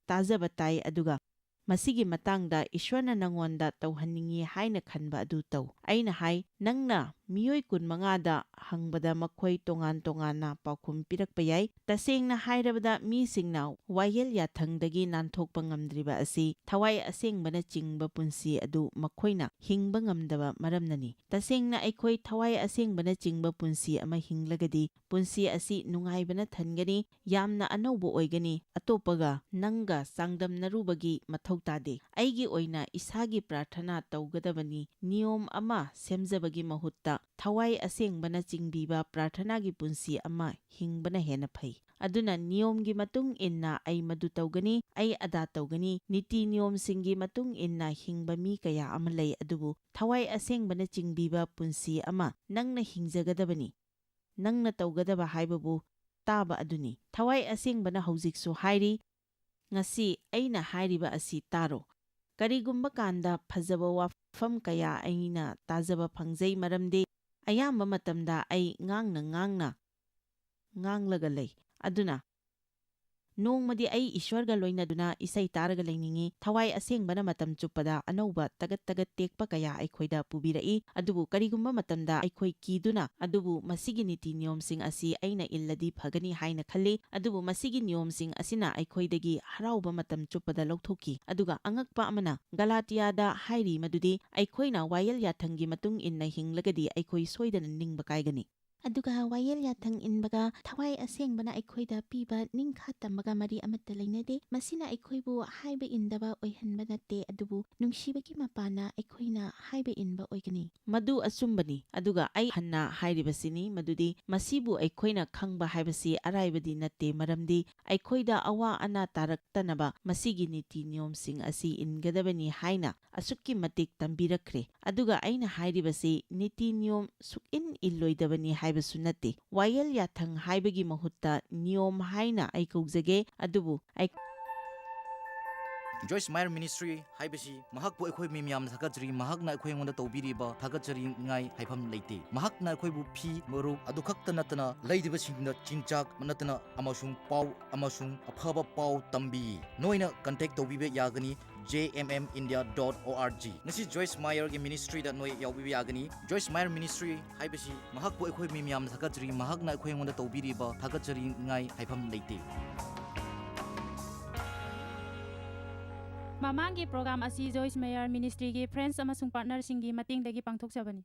ꯇꯥꯖꯕ ꯇꯥꯏ, ꯑꯗꯨꯒ ꯃꯁꯤꯒꯤ ꯃꯇꯥꯡꯗ ꯏꯁ꯭ꯋꯔꯅ ꯅꯪꯉꯣꯟꯗ ꯇꯧꯍꯟꯅꯤꯡꯏ ꯍꯥꯏꯅ ꯈꯟꯕ ꯑꯗꯨ ꯇꯧ꯫" ꯑꯩꯅ ꯍꯥꯏ, "ꯅꯪꯅ ꯃꯤꯑꯣꯏ ꯀꯨꯟꯃꯉꯥꯗ ꯍꯪꯕꯗ ꯃꯈꯣꯏ ꯇꯣꯉꯥꯟ ꯇꯣꯉꯥꯟꯅ ꯄꯥꯎꯈꯨꯝ ꯄꯤꯔꯛꯄ ꯌꯥꯏ꯫ ꯇꯁꯦꯡꯅ ꯍꯥꯏꯔꯕꯗ, ꯃꯤꯁꯤꯡꯅ ꯋꯥꯌꯦꯜ ꯌꯥꯊꯪꯗꯒꯤ ꯅꯥꯟꯊꯣꯛꯄ ꯉꯝꯗ꯭ꯔꯤꯕ ꯑꯁꯤ ꯊꯋꯥꯏ ꯑꯁꯦꯡꯕꯅ ꯆꯤꯡꯕ ꯄꯨꯟꯁꯤ ꯑꯗꯨ ꯃꯈꯣꯏꯅ ꯍꯤꯡꯕ ꯉꯝꯗꯕ ꯃꯔꯝꯅꯅꯤ꯫ ꯇꯁꯦꯡꯅ ꯑꯩꯈꯣꯏ ꯊꯋꯥꯏ ꯑꯁꯦꯡꯕꯅ ꯆꯤꯡꯕ ꯄꯨꯟꯁꯤ ꯑꯃ ꯍꯤꯡꯂꯒꯗꯤ, ꯄꯨꯟꯁꯤ ꯑꯁꯤ ꯅꯨꯡꯉꯥꯏꯕꯅ ꯊꯟꯒꯅꯤ, ꯌꯥꯝꯅ ꯑꯅꯧꯕ ꯑꯣꯏꯒꯅꯤ, ꯑꯇꯣꯞꯄꯒ ꯅꯪꯒ ꯆꯥꯡꯗꯝꯅꯔꯨꯕꯒꯤ ꯃꯊꯧ ꯇꯥꯗꯦ꯫ ꯑꯩꯒꯤ ꯑꯣꯏꯅ ꯏꯁꯥꯒꯤ ꯄ꯭ꯔꯥꯔꯊꯅꯥ ꯇꯧꯒꯗꯕꯅꯤ꯫ ꯅꯤꯌꯣꯝ ꯑꯃ ꯁꯦꯝꯖꯕꯒꯤ ꯃꯍꯨꯠꯇ, ꯊꯋꯥꯏ ꯑꯁꯦꯡꯕꯅ ꯆꯤꯡꯕꯤꯕ ꯄ꯭ꯔꯥꯔꯊꯅꯥꯒꯤ ꯄꯨꯟꯁꯤ ꯑꯃ ꯍꯤꯡꯕꯅ ꯍꯦꯟꯅ ꯐꯩ꯫ ꯑꯗꯨꯅ ꯅꯤꯌꯣꯝꯒꯤ ꯃꯇꯨꯡ ꯏꯟꯅ ꯑꯩ ꯃꯗꯨ ꯇꯧꯒꯅꯤ, ꯑꯩ ꯑꯗꯥ ꯇꯧꯒꯅꯤ, ꯅꯤꯇꯤ ꯅꯤꯌꯣꯝꯁꯤꯡꯒꯤ ꯃꯇꯨꯡ ꯏꯟꯅ ꯍꯤꯡꯕ ꯃꯤ ꯀꯌꯥ ꯑꯃ ꯂꯩ, ꯑꯗꯨꯕꯨ ꯊꯋꯥꯏ ꯑꯁꯦꯡꯕꯅ ꯆꯤꯡꯕꯤꯕ ꯄꯨꯟꯁꯤ ꯑꯃ ꯅꯪꯅ ꯍꯤꯡꯖꯒꯗꯕꯅꯤ꯫ ꯅꯪꯅ ꯇꯧꯒꯗꯕ ꯍꯥꯏꯕꯕꯨ ꯇꯥꯕ ꯑꯗꯨꯅꯤ꯫ ꯊꯋꯥꯏ ꯑꯁꯦꯡꯕꯅ ꯍꯧꯖꯤꯛꯁꯨ ꯍꯥꯏꯔꯤ, ꯉꯁꯤ ꯑꯩꯅ ꯍꯥꯏꯔꯤꯕ ꯑꯁꯤ ꯇꯥꯔꯣ꯫ ꯀꯔꯤꯒꯨꯝꯕ ꯀꯥꯟꯗ ꯐꯖꯕ ꯋꯥꯐꯝ ꯀꯌꯥ ꯑꯩꯅ ꯇꯥꯖꯕ ꯐꯪꯖꯩ, ꯃꯔꯝꯗꯤ ꯑꯌꯥꯝꯕ ꯃꯇꯝꯗ ꯑꯩ ꯉꯥꯡꯅ ꯉꯥꯡꯅ ꯉꯥꯡꯂꯒ ꯂꯩ꯫ ꯑꯗꯨꯅ ꯅꯣꯡꯃꯗꯤ ꯑꯩ ꯏꯁ꯭ꯋꯔꯒ ꯂꯣꯏꯅꯗꯨꯅ ꯏꯁꯩ ꯇꯥꯔꯒ ꯂꯩꯅꯤꯡꯏ꯫ ꯊꯋꯥꯏ ꯑꯁꯦꯡꯕꯅ ꯃꯇꯝ ꯆꯨꯞꯄꯗ ꯑꯅꯧꯕ ꯇꯒꯠ ꯇꯒꯠ ꯇꯦꯛꯄ ꯀꯌꯥ ꯑꯩꯈꯣꯏꯗ ꯄꯨꯕꯤꯔꯛꯏ꯫ ꯑꯗꯨꯕꯨ ꯀꯔꯤꯒꯨꯝꯕ ꯃꯇꯝꯗ ꯑꯩꯈꯣꯏ ꯀꯤꯗꯨꯅ, "ꯑꯗꯨꯕꯨ ꯃꯁꯤꯒꯤ ꯅꯤꯇꯤ ꯅꯤꯌꯣꯝꯁꯤꯡ ꯑꯁꯤ ꯑꯩꯅ ꯏꯜꯂꯗꯤ ꯐꯒꯅꯤ" ꯍꯥꯏꯅ ꯈꯜꯂꯤ꯫ ꯑꯗꯨꯕꯨ ꯃꯁꯤꯒꯤ ꯅꯤꯌꯣꯝꯁꯤꯡ ꯑꯁꯤꯅ ꯑꯩꯈꯣꯏꯗꯒꯤ ꯍꯔꯥꯎꯕ ꯃꯇꯝ ꯆꯨꯞꯄꯗ ꯂꯧꯊꯣꯛꯈꯤ꯫ ꯑꯗꯨꯒ ꯑꯉꯛꯄ ꯑꯃꯅ, ꯒꯂꯥꯇꯤꯌꯥꯗ ꯍꯥꯏꯔꯤ ꯃꯗꯨꯗꯤ ꯑꯩꯈꯣꯏꯅ ꯋꯥꯌꯦꯜ ꯌꯥꯊꯪꯒꯤ ꯃꯇꯨꯡ ꯏꯟꯅ ꯍꯤꯡꯂꯒꯗꯤ ꯑꯩꯈꯣꯏ ꯁꯣꯏꯗꯅ ꯅꯤꯡꯕ ꯀꯥꯏꯒꯅꯤ꯫ ꯑꯗꯨꯒ ꯋꯥꯌꯦꯜ ꯌꯥꯊꯪ ꯏꯟꯕꯒ ꯊꯋꯥꯏ ꯑꯁꯦꯡꯕꯅ ꯑꯩꯈꯣꯏꯗ ꯄꯤꯕ ꯅꯤꯡꯈꯥ ꯇꯝꯕꯒ ꯃꯔꯤ ꯑꯃꯠꯇ ꯂꯩꯅꯗꯦ꯫ ꯃꯁꯤꯅ ꯑꯩꯈꯣꯏꯕꯨ ꯍꯥꯏꯕ ꯏꯟꯗꯕ ꯑꯣꯏꯍꯟꯕ ꯅꯠꯇꯦ, ꯑꯗꯨꯕꯨ ꯅꯨꯡꯁꯤꯕꯒꯤ ꯃꯄꯥꯟꯅ ꯑꯩꯈꯣꯏꯅ ꯍꯥꯏꯕ ꯏꯟꯕ ꯑꯣꯏꯒꯅꯤ꯫ ꯃꯗꯨ ꯑꯆꯨꯝꯕꯅꯤ, ꯑꯗꯨꯒ ꯑꯩ ꯍꯟꯅ ꯍꯥꯏꯔꯤꯕꯁꯤꯅꯤ ꯃꯗꯨꯗꯤ ꯃꯁꯤꯕꯨ ꯑꯩꯈꯣꯏꯅ ꯈꯪꯕ ꯍꯥꯏꯕꯁꯤ ꯑꯔꯥꯏꯕꯗꯤ ꯅꯠꯇꯦ, ꯃꯔꯝꯗꯤ ꯑꯩꯈꯣꯏꯗ ꯑꯋꯥ ꯑꯅꯥ ꯇꯥꯔꯛꯇꯅꯕ ꯃꯁꯤꯒꯤ ꯅꯤꯇꯤ ꯅꯤꯌꯣꯝꯁꯤꯡ ꯑꯁꯤ ꯏꯟꯒꯗꯕꯅꯤ ꯍꯥꯏꯅ ꯑꯁꯨꯛꯀꯤ ꯃꯇꯤꯛ ꯇꯝꯕꯤꯔꯛꯈ꯭ꯔꯦ꯫ ꯑꯗꯨꯒ ꯑꯩꯅ ꯍꯥꯏꯔꯤꯕꯁꯤ ꯅꯤꯇꯤ ꯅꯤꯌꯣꯝ ꯁꯨꯛꯏꯟ ꯏꯜꯂꯣꯏꯗꯕꯅꯤ ꯍꯥꯏꯕꯁꯨ ꯅꯠꯇꯦ꯫ ꯋꯥꯌꯦꯜ ꯌꯥꯊꯪ ꯍꯥꯏꯕꯒꯤ ꯃꯍꯨꯠꯇ ꯅꯤꯌꯣꯝ ꯍꯥꯏꯅ ꯑꯩ ꯀꯧꯖꯒꯦ, ꯑꯗꯨꯕꯨ ꯑꯩ Joyce Meyer Ministry ꯍꯥꯏꯕꯁꯤ ꯃꯍꯥꯛꯄꯨ ꯑꯩꯈꯣꯏ ꯃꯤ ꯃꯌꯥꯝꯅ ꯊꯥꯒꯠꯆꯔꯤ꯫ ꯃꯍꯥꯛꯅ ꯑꯩꯈꯣꯏ ꯑꯩꯉꯣꯟꯗ ꯇꯧꯕꯤꯔꯤꯕ ꯊꯥꯒꯠꯆꯔꯤꯉꯥꯏ ꯍꯥꯏꯐꯝ ꯂꯩꯇꯦ꯫ ꯃꯍꯥꯛꯅ ꯑꯩꯈꯣꯏꯕꯨ ꯐꯤ, ꯃꯔꯨꯞ ꯑꯗꯨ ꯈꯛꯇ ꯅꯠꯇꯅ ꯂꯩꯔꯤꯕꯁꯤꯡꯗ ꯆꯤꯟꯖꯥꯛ ꯅꯠꯇꯅ ꯑꯃꯁꯨꯡ ꯄꯥꯎ ꯑꯃꯁꯨꯡ ꯑꯐꯕ ꯄꯥꯎ ꯇꯝꯕꯤ꯫ ꯅꯣꯏꯅ contact ꯇꯧꯕꯤꯕ ꯌꯥꯒꯅꯤ J M M India dot O R G꯫ ꯉꯁꯤ Joyce Meyerꯒꯤ ministryꯗ ꯅꯣꯏ ꯌꯥꯎꯕꯤꯕ ꯌꯥꯒꯅꯤ꯫ Joyce Meyer Ministry ꯍꯥꯏꯕꯁꯤ ꯃꯍꯥꯛꯄꯨ ꯑꯩꯈꯣꯏ ꯃꯤ ꯃꯌꯥꯝꯅ ꯊꯥꯒꯠꯆꯔꯤ꯫ ꯃꯍꯥꯛꯅ ꯑꯩꯈꯣꯏ ꯑꯩꯉꯣꯟꯗ ꯇꯧꯕꯤꯔꯤꯕ ꯊꯥꯒꯠꯆꯔꯤꯉꯥꯏ ꯍꯥꯏꯐꯝ ꯂꯩꯇꯦ꯫ ꯃꯃꯥꯡꯒꯤ program ꯑꯁꯤ Joyce Meyer Ministryꯒꯤ friends ꯑꯃꯁꯨꯡ partnerꯁꯤꯡꯒꯤ ꯃꯇꯦꯡꯗꯒꯤ ꯄꯥꯡꯊꯣꯛꯆꯕꯅꯤ꯫